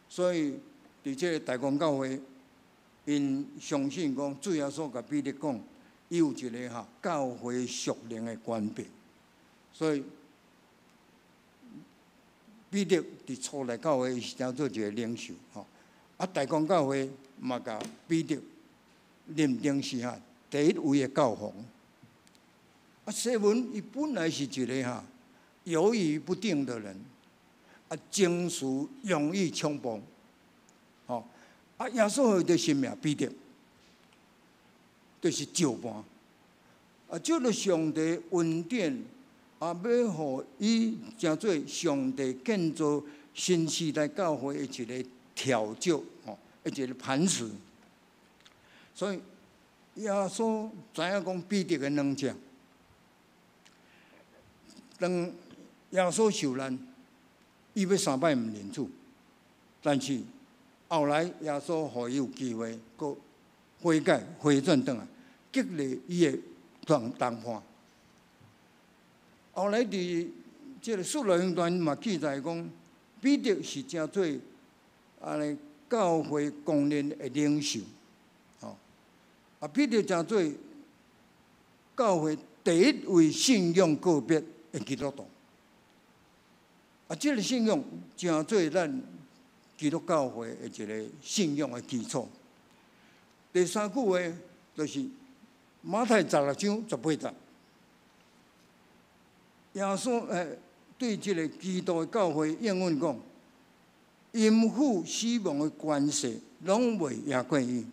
所以，佇這个大公教會，𪜶相信講，主耶穌共彼得講，伊有一个哈教會屬靈的權柄，所以彼得佇初代教會是當做一個領袖，吼。啊，大公教會嘛共彼得認定是哈第一位的教皇。啊，西門伊本來是一个哈猶豫不定的人，啊，情緒容易衝動，吼。啊，耶穌予伊的新名彼得，就是石盤。啊，這个上帝恩典，啊，欲予伊成做上帝建造新時代教會的一个柱石，吼，一个磐石。所以耶穌知影講彼得的軟弱，當耶穌受難，伊欲三擺毋認主，但是後來耶穌予伊有機會，閣悔改、回轉轉來，激勵伊的同伴。後來佇這个《使徒行傳》嘛記載講，彼得是成做按呢教會公認的領袖，吼。啊，彼得成做教會第一位信仰告白的基督徒。啊，這个信仰成做咱基督教會的一个信仰的基礎。第三句話就是馬太16章18節，耶穌對這个基督的教會應允講：陰府死亡的權勢攏袂贏過伊。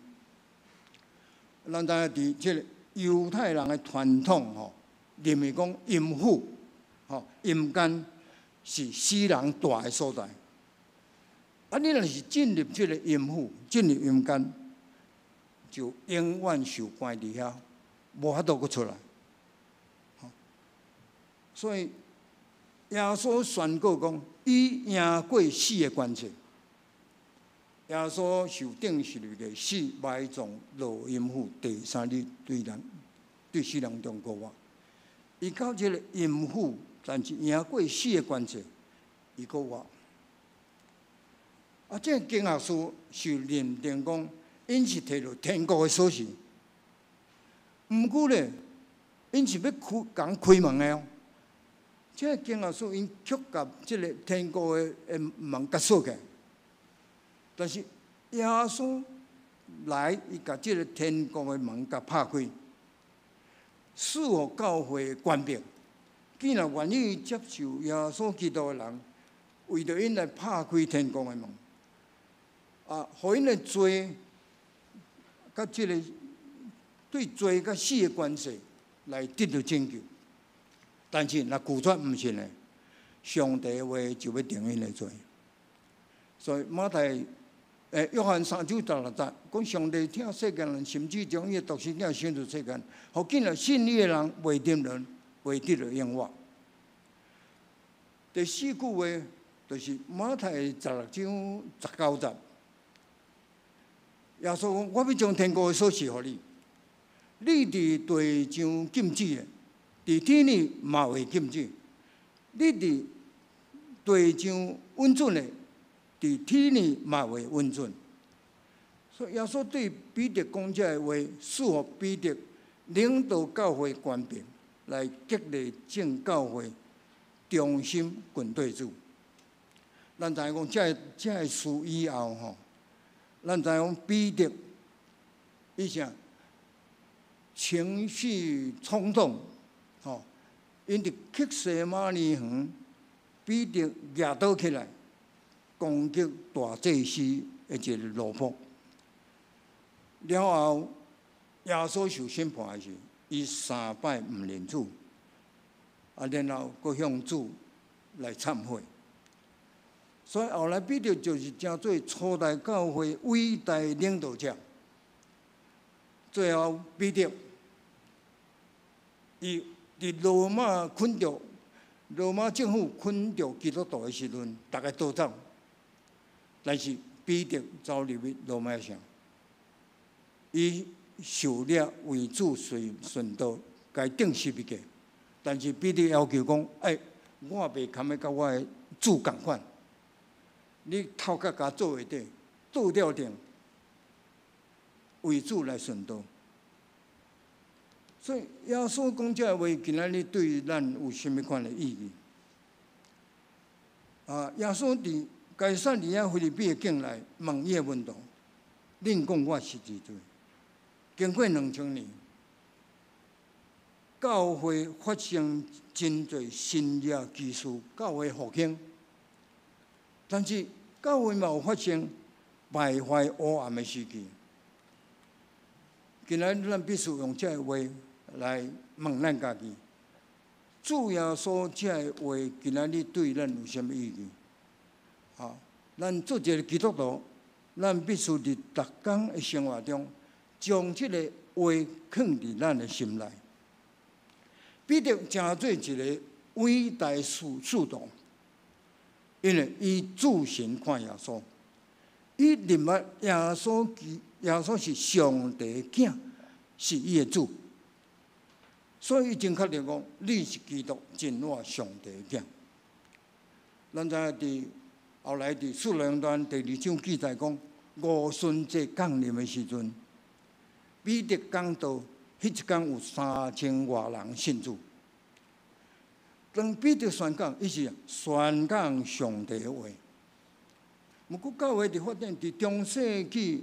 咱知影佇這个猶太人的傳統吼，認為講陰府吼陰間是死人蹛的所在。啊，你若是進入這个陰府，進入陰間，就永遠受關佇遐，無法度閣出來。所以耶穌宣告講，伊贏過死的權勢。耶穌受釘十字架，死埋葬落陰府，第三日對死人中復活。伊到這个陰府，但是贏過死的權勢，伊閣活。啊，這个經學士是認定講，𪜶是提著天國的鎖匙。毋過咧，𪜶是欲開共開門的哦。這个經學士𪜶卻共這个天國的門共鎖起來。但是耶穌來，伊共這个天國的門共拍開，賜予教會權柄，既然願意接受耶穌基督的人，為著𪜶來拍開天國的門，啊，予𪜶的罪佮這个對罪佮死的關係來得著拯救。但是若拒絕毋信的，上帝的話就欲定𪜶的罪。所以馬太約翰三章十六節講，上帝疼世間人，甚至將伊的獨生子生佇世間，予見了信伊的人袂沉淪，會得著永活。第四句話就是馬太16章19節，耶穌講：我欲將天國的鎖匙予你，你佇地上禁止的，佇天裡嘛會禁止；你佇地上允准的，佇天裡嘛會允准。所以耶穌對彼得講這个話，賜予彼得領導教會權柄，來激勵眾教會忠心跟隨主。咱知影講，這个事以後吼，咱知影講彼得伊啥情緒衝動，吼，𪜶佇客西馬尼園，彼得舉刀起來攻擊大祭司的一个奴僕。了後，耶穌受審判的時，伊三擺毋認主，啊，然後閣向主來懺悔。所以後來彼得就是成做初代教會偉大領導者。最後彼得，伊佇羅馬捆著，羅馬政府捆著基督徒的時陣，逐家逃走。但是彼得走入去羅馬城，伊受掠為主隨殉道，共伊釘十字架。但是彼得要求講：欸，我袂堪欲佮我的主仝款，你頭殼共做下底，倒吊頂，為主來殉道。所以耶穌講這个話，今仔日對咱有啥物款的意義？啊，耶穌佇該撒利亞腓立比的境內問伊的門徒：恁講我是偌濟？經過2000年，教會發生真濟神蹟奇事，教會復興。但是教會嘛有發生敗壞黑暗的時期。今仔日咱必須用這个話來問咱家己：主耶穌這个話，今仔日對咱有啥物意義？啊，咱做一个基督徒，咱必須佇逐工的生活中，將這个話囥佇咱的心內。彼得成做一个偉大使徒，因為伊注神看耶穌，伊認為耶穌是上帝的囝，是伊的主，所以伊真確定講，你是基督，真活上帝的囝。咱知影佇後來佇使徒行傳第二章記載講，五旬節降臨的時陣，彼得講道，彼一工有3000外人信主。當彼得宣講，伊是宣講上帝的話。毋過教會佇發展佇中世紀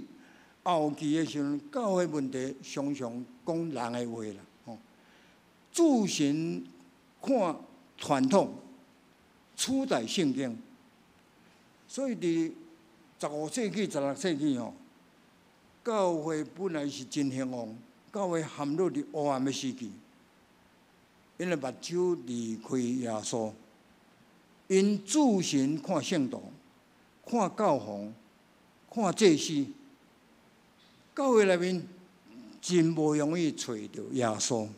後期的時陣，教會問題常常講人的話啦，吼。注神看傳統，取代聖經，所以佇15世紀、16世紀吼，教會本來是真興旺，教會陷入佇黑暗的時期，𪜶的目睭離開耶穌，𪜶注神看聖徒，看教皇，看祭司，教會內面真無容易揣著耶穌。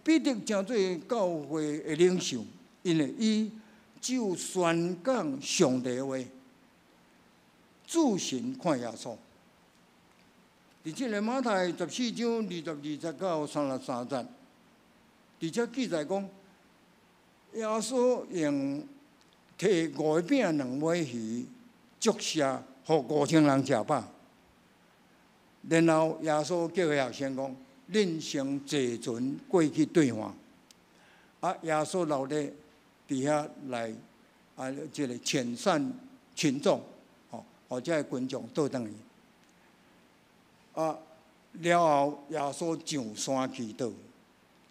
彼得成做教會的領袖，因為伊只有宣講上帝的話，注神看耶穌。佇這个馬太14章22節到33節，佇遮記載講，耶穌用提五個餅兩尾魚，祝謝，予5000人食飽。然後耶穌叫學生講：恁先坐船過去對岸。啊，耶穌留咧佇遐來啊，這个遣散群眾，吼，予這个群眾倒轉去。啊，了後耶穌上山祈禱。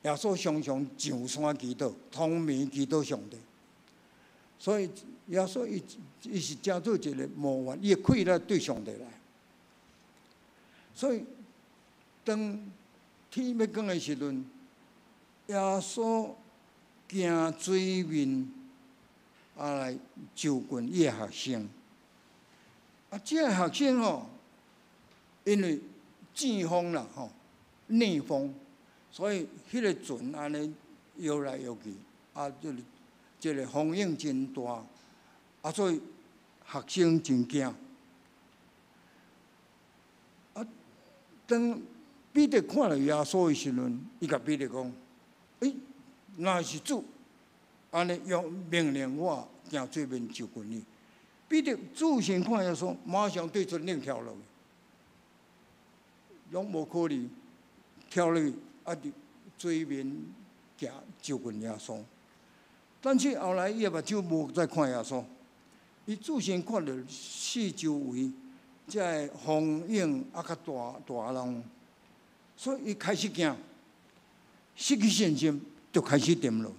耶穌常常上山祈禱，通暝祈禱上帝。所以耶穌伊是成做一個模範，伊的氣力對上帝來。所以當天欲光的時陣，耶穌行水面來就近伊的學生。啊，這个學生吼，因為旋風啦吼，逆風，所以彼个船按呢搖來搖去，啊，這個風湧真大，啊，所以學生真驚。啊，當彼得看著耶穌的時陣，伊共彼得講：欸，若是主，按呢用命令我行水面就近你。彼得注神看耶穌，馬上對船頂跳落去，攏無考慮，跳落去啊！佇水面行就近耶穌。但是後來伊的目睭無再看耶穌，伊注神看著四周圍，這个風湧啊較大大浪，所以伊開始驚，失去信心，就開始沉落。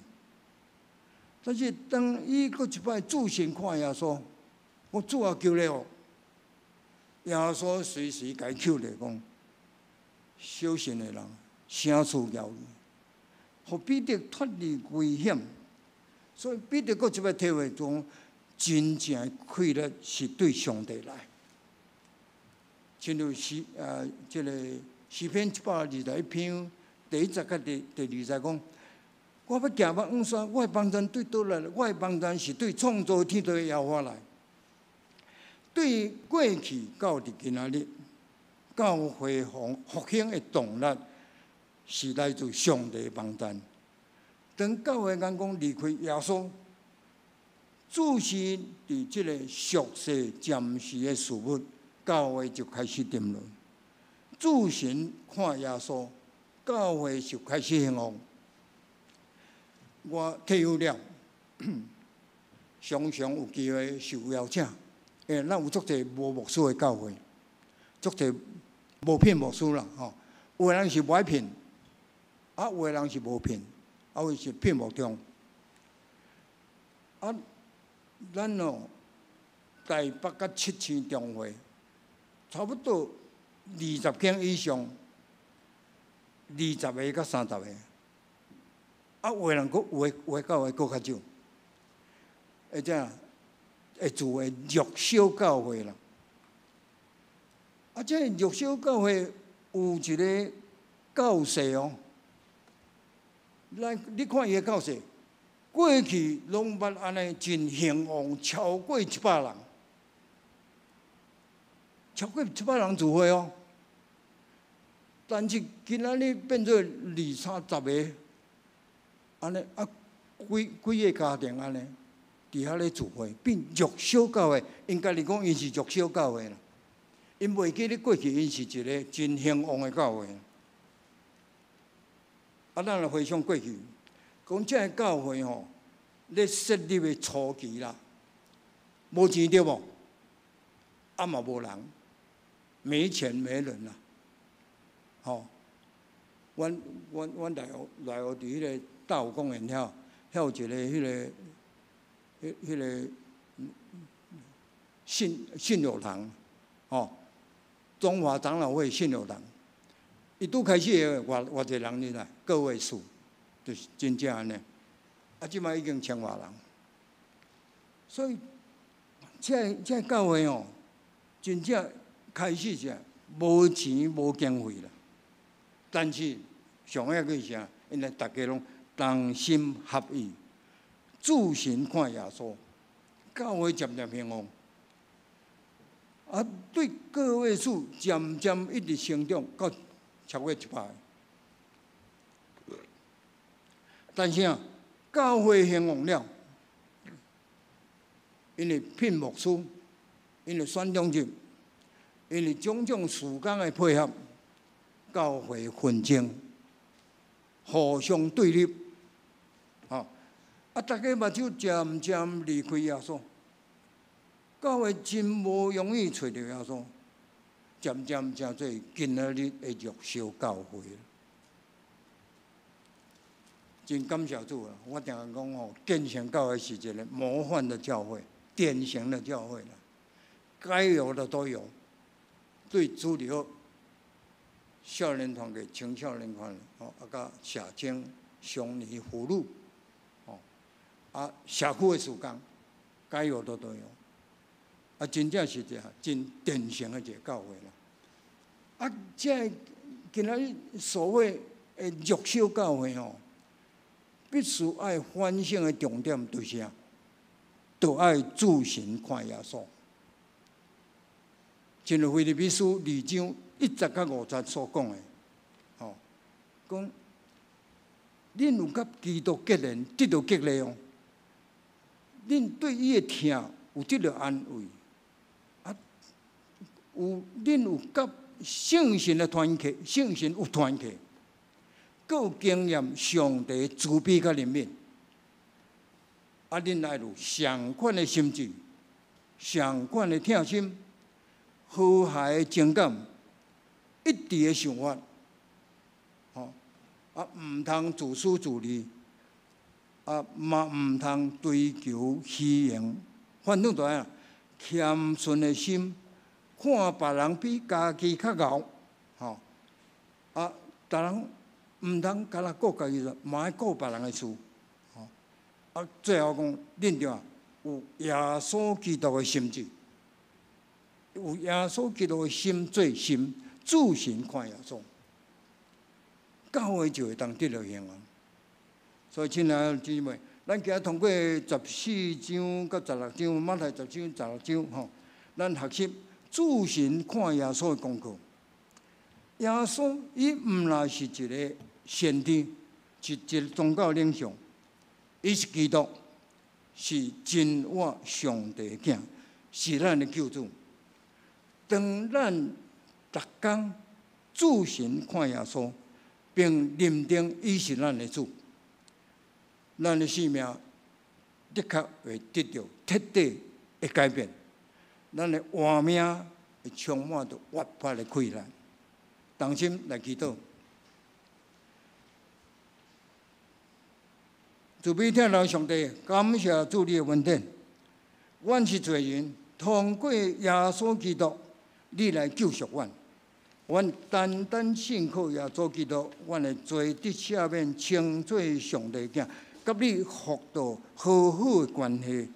但是當伊閣一擺注神看耶穌，講主啊，求你哦！耶穌隨時共伊扣咧講：小信的人，啥事枵去？予彼得脫離危險，所以彼得閣一擺體會講，真正的氣力是對上帝來。親像這個詩篇121篇第1節佮第2節講：我欲行往山，我的幫贊對佗來？我的幫贊是對創造天地的耶和華來。對過去到佇今仔日，教會復興的動力是來自上帝的幫贊。當教會眼光離開耶穌，注視佇這个俗世暫時的事物，教會就開始沉淪。注神看耶穌，教會就開始興旺。我退休了，常常有機會受邀請。因為咱有足濟無牧師的教會，足濟無聘牧師啦，吼。有的人是無愛聘，啊，有的人是無聘，啊，有的是聘牧中。啊，咱哦，台北佮七星中會，差不多20間以上，20個佮30個。啊，有的人閣有的教會閣較少，會怎？會做的弱小教會啦。啊，這个弱小教會有一个教士哦，來你看伊的教士，過去攏捌按呢真興旺，超過100人，超過一百人聚會哦。但是今仔日變做二三十个，按呢啊，幾幾个家庭按呢，佇遐咧聚會，變弱小教會，𪜶家己講𪜶是弱小教會啦。𪜶袂記得過去𪜶是一个真興旺的教會。啊，咱來回想過去，講這个教會吼，咧設立的初期啦，無錢對無？啊嘛無人，沒錢沒人啦。吼，阮內湖佇彼个大湖公園遐，遐有一个彼个。彼个信友堂，吼，中華長老會信友堂，伊拄開始的偌偌濟人入來，個位數，就是真正按呢。啊，這擺已經千外人，所以這个教會哦，真正開始是無錢無經費啦。但是上要緊是啥？因為大家攏同心合意。注神看耶穌，教會漸漸興旺。啊，對個位數漸漸一直成長，到超過100。但是啊，教會興旺了，因為聘牧師，因為選長執，因為種種事工的配合，教會紛爭，互相對立。啊！大家目睭漸漸離開耶穌，教會真無容易揣著耶穌，漸漸成做今仔日的弱小教會。真感謝主啊！我定定講吼，建成教會是一個模範的教會，典型的教會啦，該有的都有。對主流少年團嘅青少年團，吼，啊，佮社青、少年婦女，吼，啊，社區的事工，該有的都有。啊，真正是一個真典型的一個教會啦。啊，這個今仔日所謂的弱小教會吼，必須愛反省的重點就是啥？就愛注神看耶穌。正如腓立比書2章1節到5節所講的，吼，講恁有佮基督結連，得著激勵哦。恁對伊的疼有得著安慰，啊，有恁有佮聖神的團契，聖神有團契，閣有經驗上帝慈悲佮憐憫，啊，恁愛有相款的心志，相款的疼心，和諧的情感，一致的想法，吼，啊，毋通自私自利，啊，嘛毋通追求虛榮，反正就按呢，謙遜的心，看別人比家己較𠢕，吼，啊，逐人毋通干焦顧家己，嘛愛顧別人的事，吼，啊，最後講，恁著有耶穌基督的心志，有耶穌基督的心做心，注神看耶穌，教會就會當得著興旺。所以，親愛的姊妹，咱今仔通過14章到16章，馬太14章16章吼，咱學習注神看耶穌的功課。耶穌伊毋但是一個先知，是一個宗教領袖，伊是基督，是真活上帝的囝，是咱的救主。當咱逐工注神看耶穌，並認定伊是咱的主，咱的生命的確會得著徹底的改變，咱的活命會充滿著越發的氣力。同心來祈禱，慈悲疼愛上帝，感謝主你的恩典。阮是罪人，通過耶穌基督，你來救贖阮。阮單單信靠耶穌基督，阮的罪得赦免，稱做上帝囝，佮你復到和好的關係，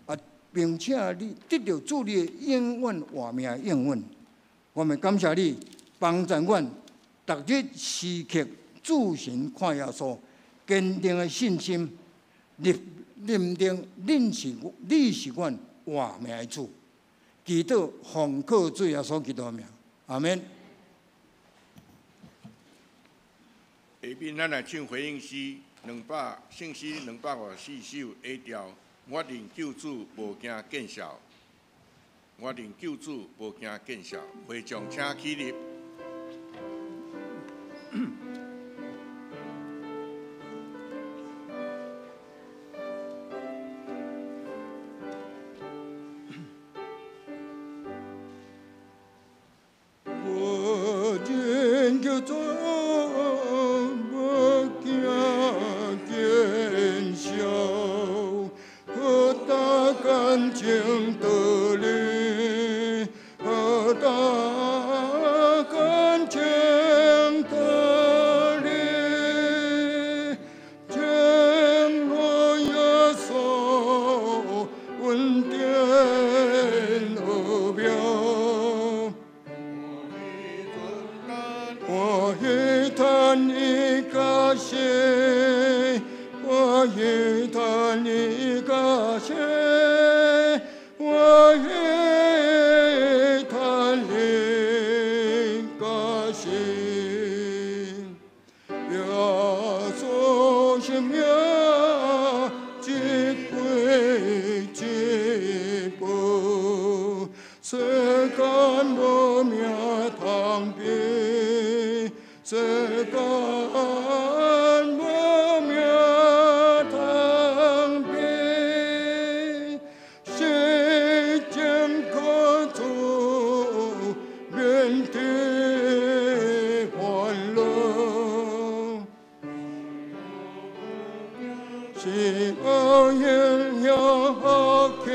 啊，並且你得著主你的永遠活命的應允。我們感謝你幫助阮，逐日時刻注神看耶穌，堅定的信心，認定恁是你是阮活命的主。祈禱奉靠主耶穌基督的名，阿們。下面咱來唱回應詩200，聖詩254首 A 調。我認救主無驚見笑，我認救主無驚見笑。會眾請起立。我認救主無驚見笑，何大感情道理，何大是奧英雄氣，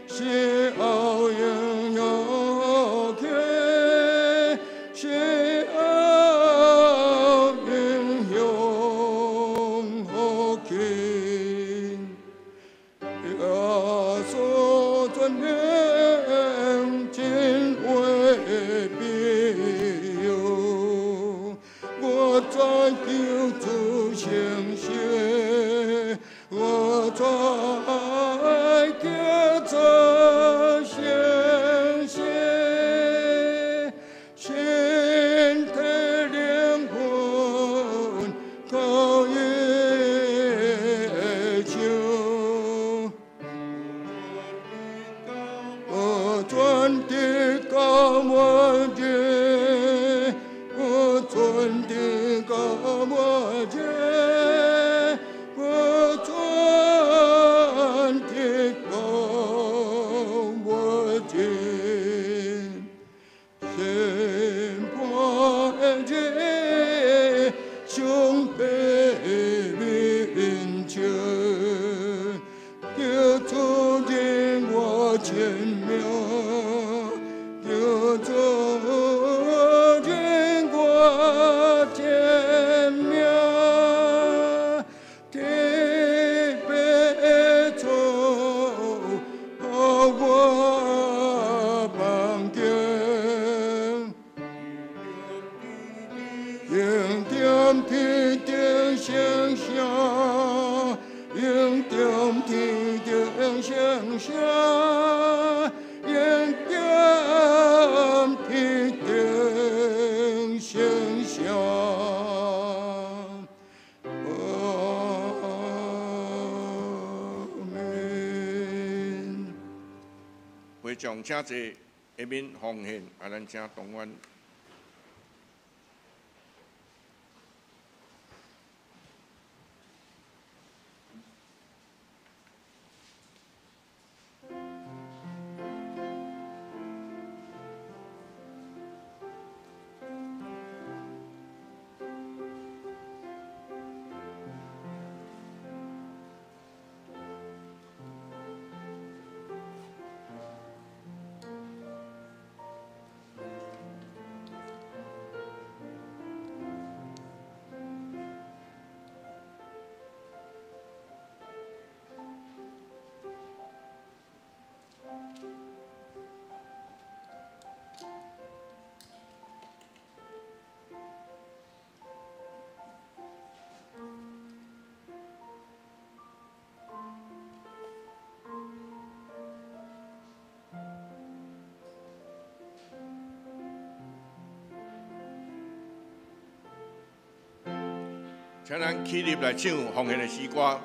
是奧英雄氣，是奧英雄氣。耶穌全能真話庇佑，我知救主成聖，我知救主成聖，身體靈魂靠耶穌。我全地到末日，我全地到末日，我全地到末日，審判日上帝面前，求主認我簽名，求主認我簽名，特別做予我幫見，永點天頂成聖，永點天頂成聖，永點天頂成聖。阿們。會長請坐，下面奉獻，咱請同願。請咱起立來唱奉獻的詩歌。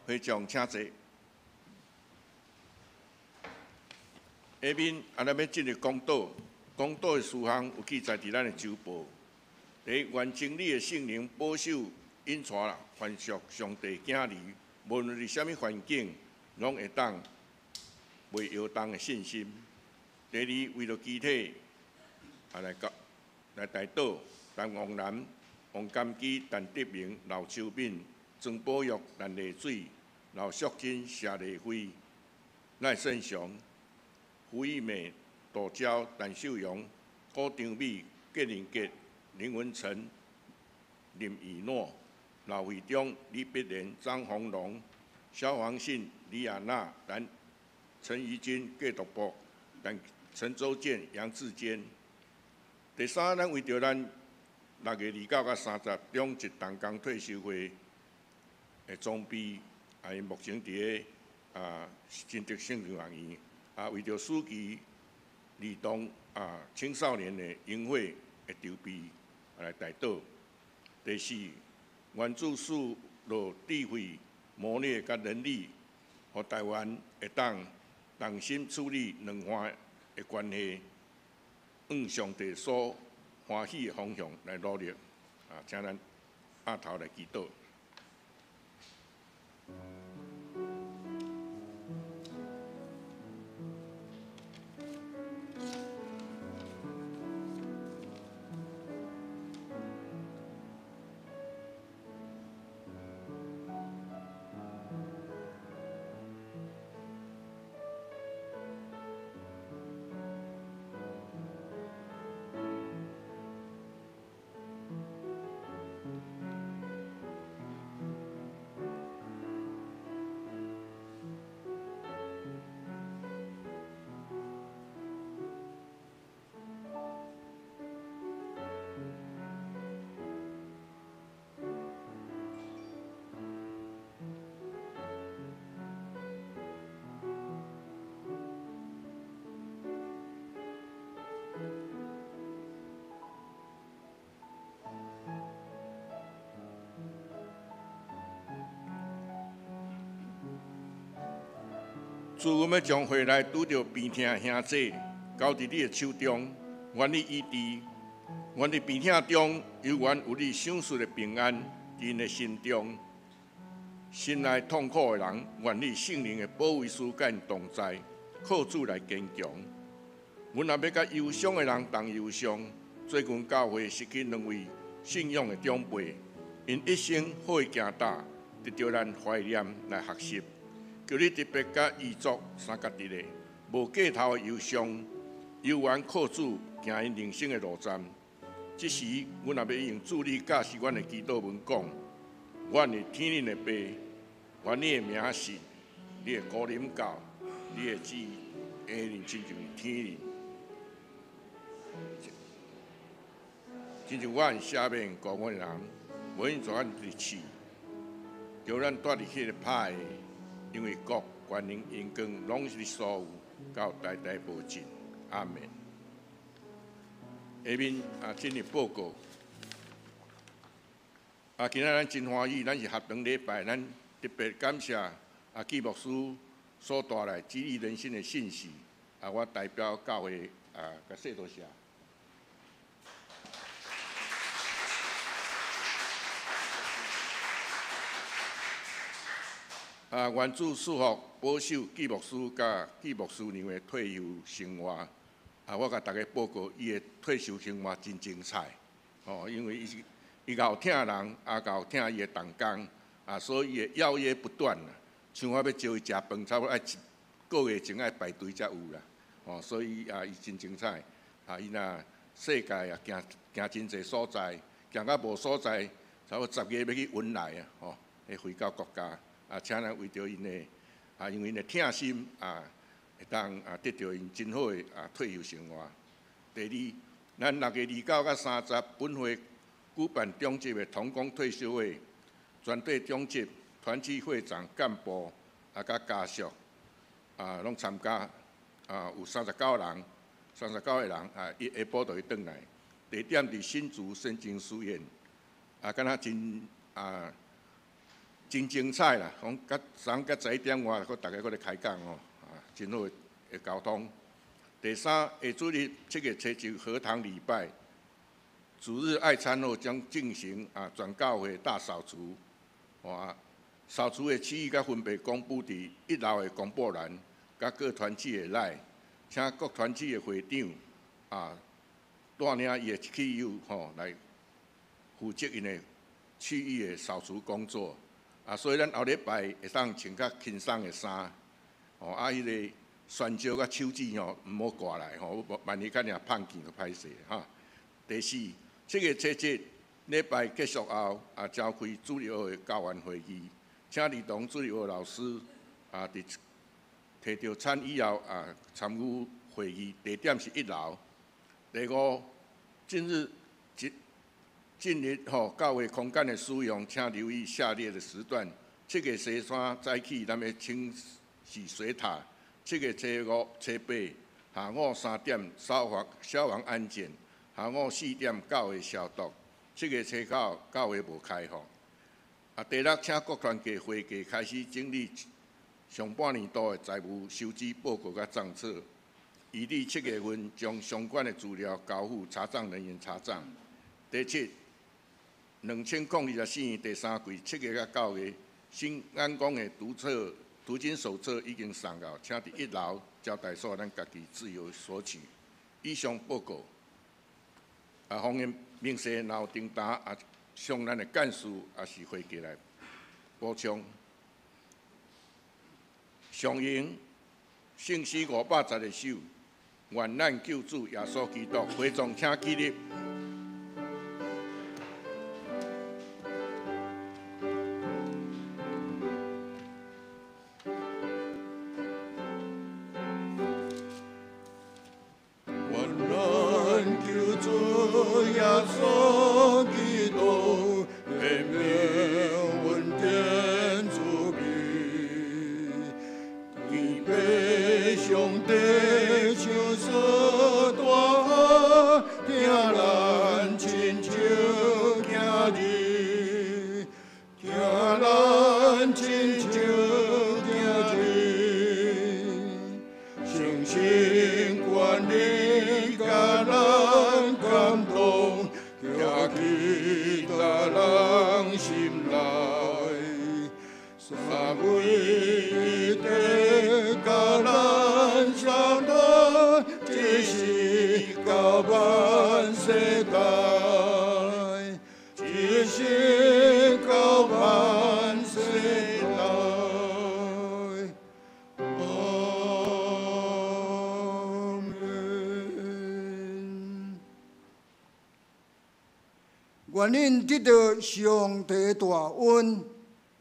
會長請坐。下面咱欲進入講道，講道的事項有記載佇咱的週報。第一，願真理的聖靈保守引帶啦，凡屬上帝囝兒，無論佇啥物環境，攏會當袂搖動的信心。第二，為著肢體來到來代禱，陳王南、王金基、陳德明、劉秋敏、曾寶玉、陳麗水、劉淑珍、謝麗慧、賴勝雄、胡玉美、杜娇、陳秀榮、郭長美、郭仁杰、林文成、林以諾、劉惠中、李碧蓮、張宏龍、蕭黃信、李亞娜、陳怡君、郭獨博、陳周健、楊志堅。第三，咱為著咱6月29佮30，中职同工退修会的总备，𪜶目前伫咧新竹圣灵学院，为著暑期儿童青少年的营会的筹备来代祷。第四，愿主赐落智慧、谋略佮能力，予台湾会当同心处理两岸的关系，向上帝所欢喜的方向来努力。请咱徛头来祈祷。主，阮欲將回來拄著病疼的兄弟，交佇你的手中，願你醫治。願佇病疼中，猶原有你賞賜的平安，佇𪜶的心中。心內痛苦的人，願你聖靈的保惠師佮𪜶同在，靠主來堅強。阮也欲佮憂傷的人同憂傷。最近教會失去兩位信仰的長輩，𪜶一生好的行踏，值得咱懷念來學習。求你特別佮遺族相佮佇咧，無過頭的憂傷，猶原靠主行𪜶人生的路站。這時，阮也欲用主你教示阮的祈禱文講：阮是天頂的父，願你的名聖，你的國臨到，你的旨意下親像天頂。親像阮赦免過阮的人，無論怎樣佇試，叫咱蹛佇彼个歹的。因為國、權能、榮光，攏是你所有，到代代無盡。阿門。下面進入報告。今仔咱真歡喜，咱是合堂禮拜，咱特別感謝紀牧師所帶來激勵人心的信息。我代表教會共說多謝。願主賜福保守紀牧師佮紀牧師娘的退休生活。我共大家報告，伊的退休生活真精彩。哦，因為伊是伊𠢕疼人，也𠢕疼伊的同工，所以伊的邀約不斷啦。像我欲招伊食飯，差不多愛一個月前愛排隊才有啦。哦，所以伊真精彩。伊若世界行行真濟所在，行到無所在，差不多10月欲去雲來啊，吼，回到國家。請咱為著𪜶的因為𪜶的疼心會當得著𪜶真好的退休生活。第二，咱6月29佮30，本會舉辦中職的同工退休會，全體中職團體會長幹部佮家屬攏參加，有39人，39個人伊下晡就會轉來。地點佇新竹聖經書院，敢若真精彩啦！講甲昨昏佮11點外，閣逐家閣咧開講哦，真好的交通。第三，下主日7月7日合堂禮拜，主日愛餐後將進行全教會大掃除，掃除的區域佮分別公布佇一樓的公布欄，佮各團體的內，請各團體的會長帶領伊的區友吼來負責𪜶的區域的掃除工作。所以咱後禮拜會當穿較輕鬆的衫，吼彼个酸椒佮手指吼，毋好掛來吼，萬一較爾胖去就歹勢哈。第四，7月7日禮拜結束後，召開主日學的教員會議，請兒童主日學老師佇提著餐以後參與會議，地點是一樓。第五，今日进入吼教会空间的使用，请留意下列的时段：七月初三早起，咱欲清洗水塔；七月初五、初八下午3点消防消防安检；下午4点教会消毒；七月初九教会无开放。啊，第六，请各团契会计开始整理上半年度的财务收支报告佮账册，预计七月份将相关的资料交付查账人员查账。第七，2024年第三季七月到九月，新眼光的读册读经手册已经送到，请伫一楼招待所，咱家己自由索取。以上报告。啊，方言明细若有订单啊，向咱的干事抑是会计来补充。上引圣诗510首，愿咱救主耶稣基督，会众请起立。愿恁得到上帝大恩，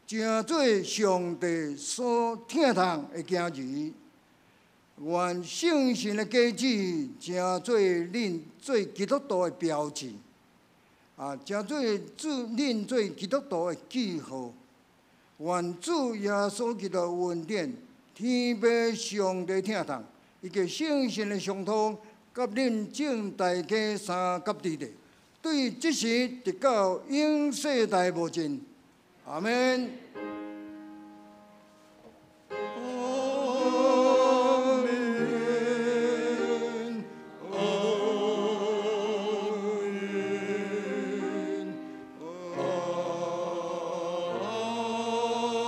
成做上帝所疼痛的囝儿。愿圣神的果子成做恁做基督徒的标志，啊，成做主恁做基督徒的记号。愿主耶稣基督恩典、天父上帝疼痛，以及圣神的相通，佮恁众大家相佮伫咧。对这时直到永世代无尽，阿们。阿们，阿们，阿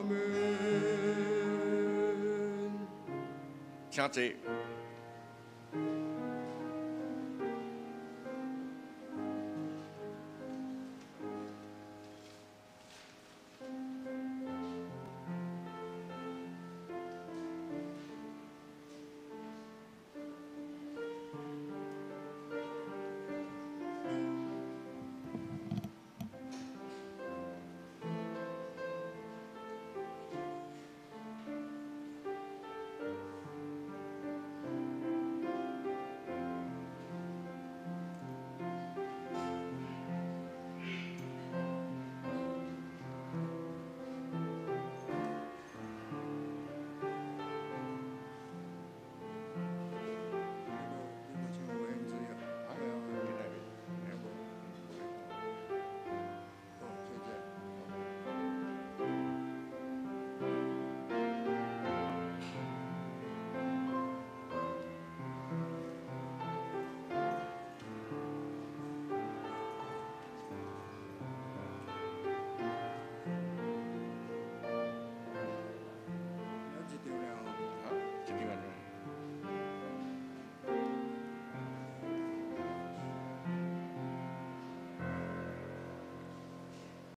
们。请坐。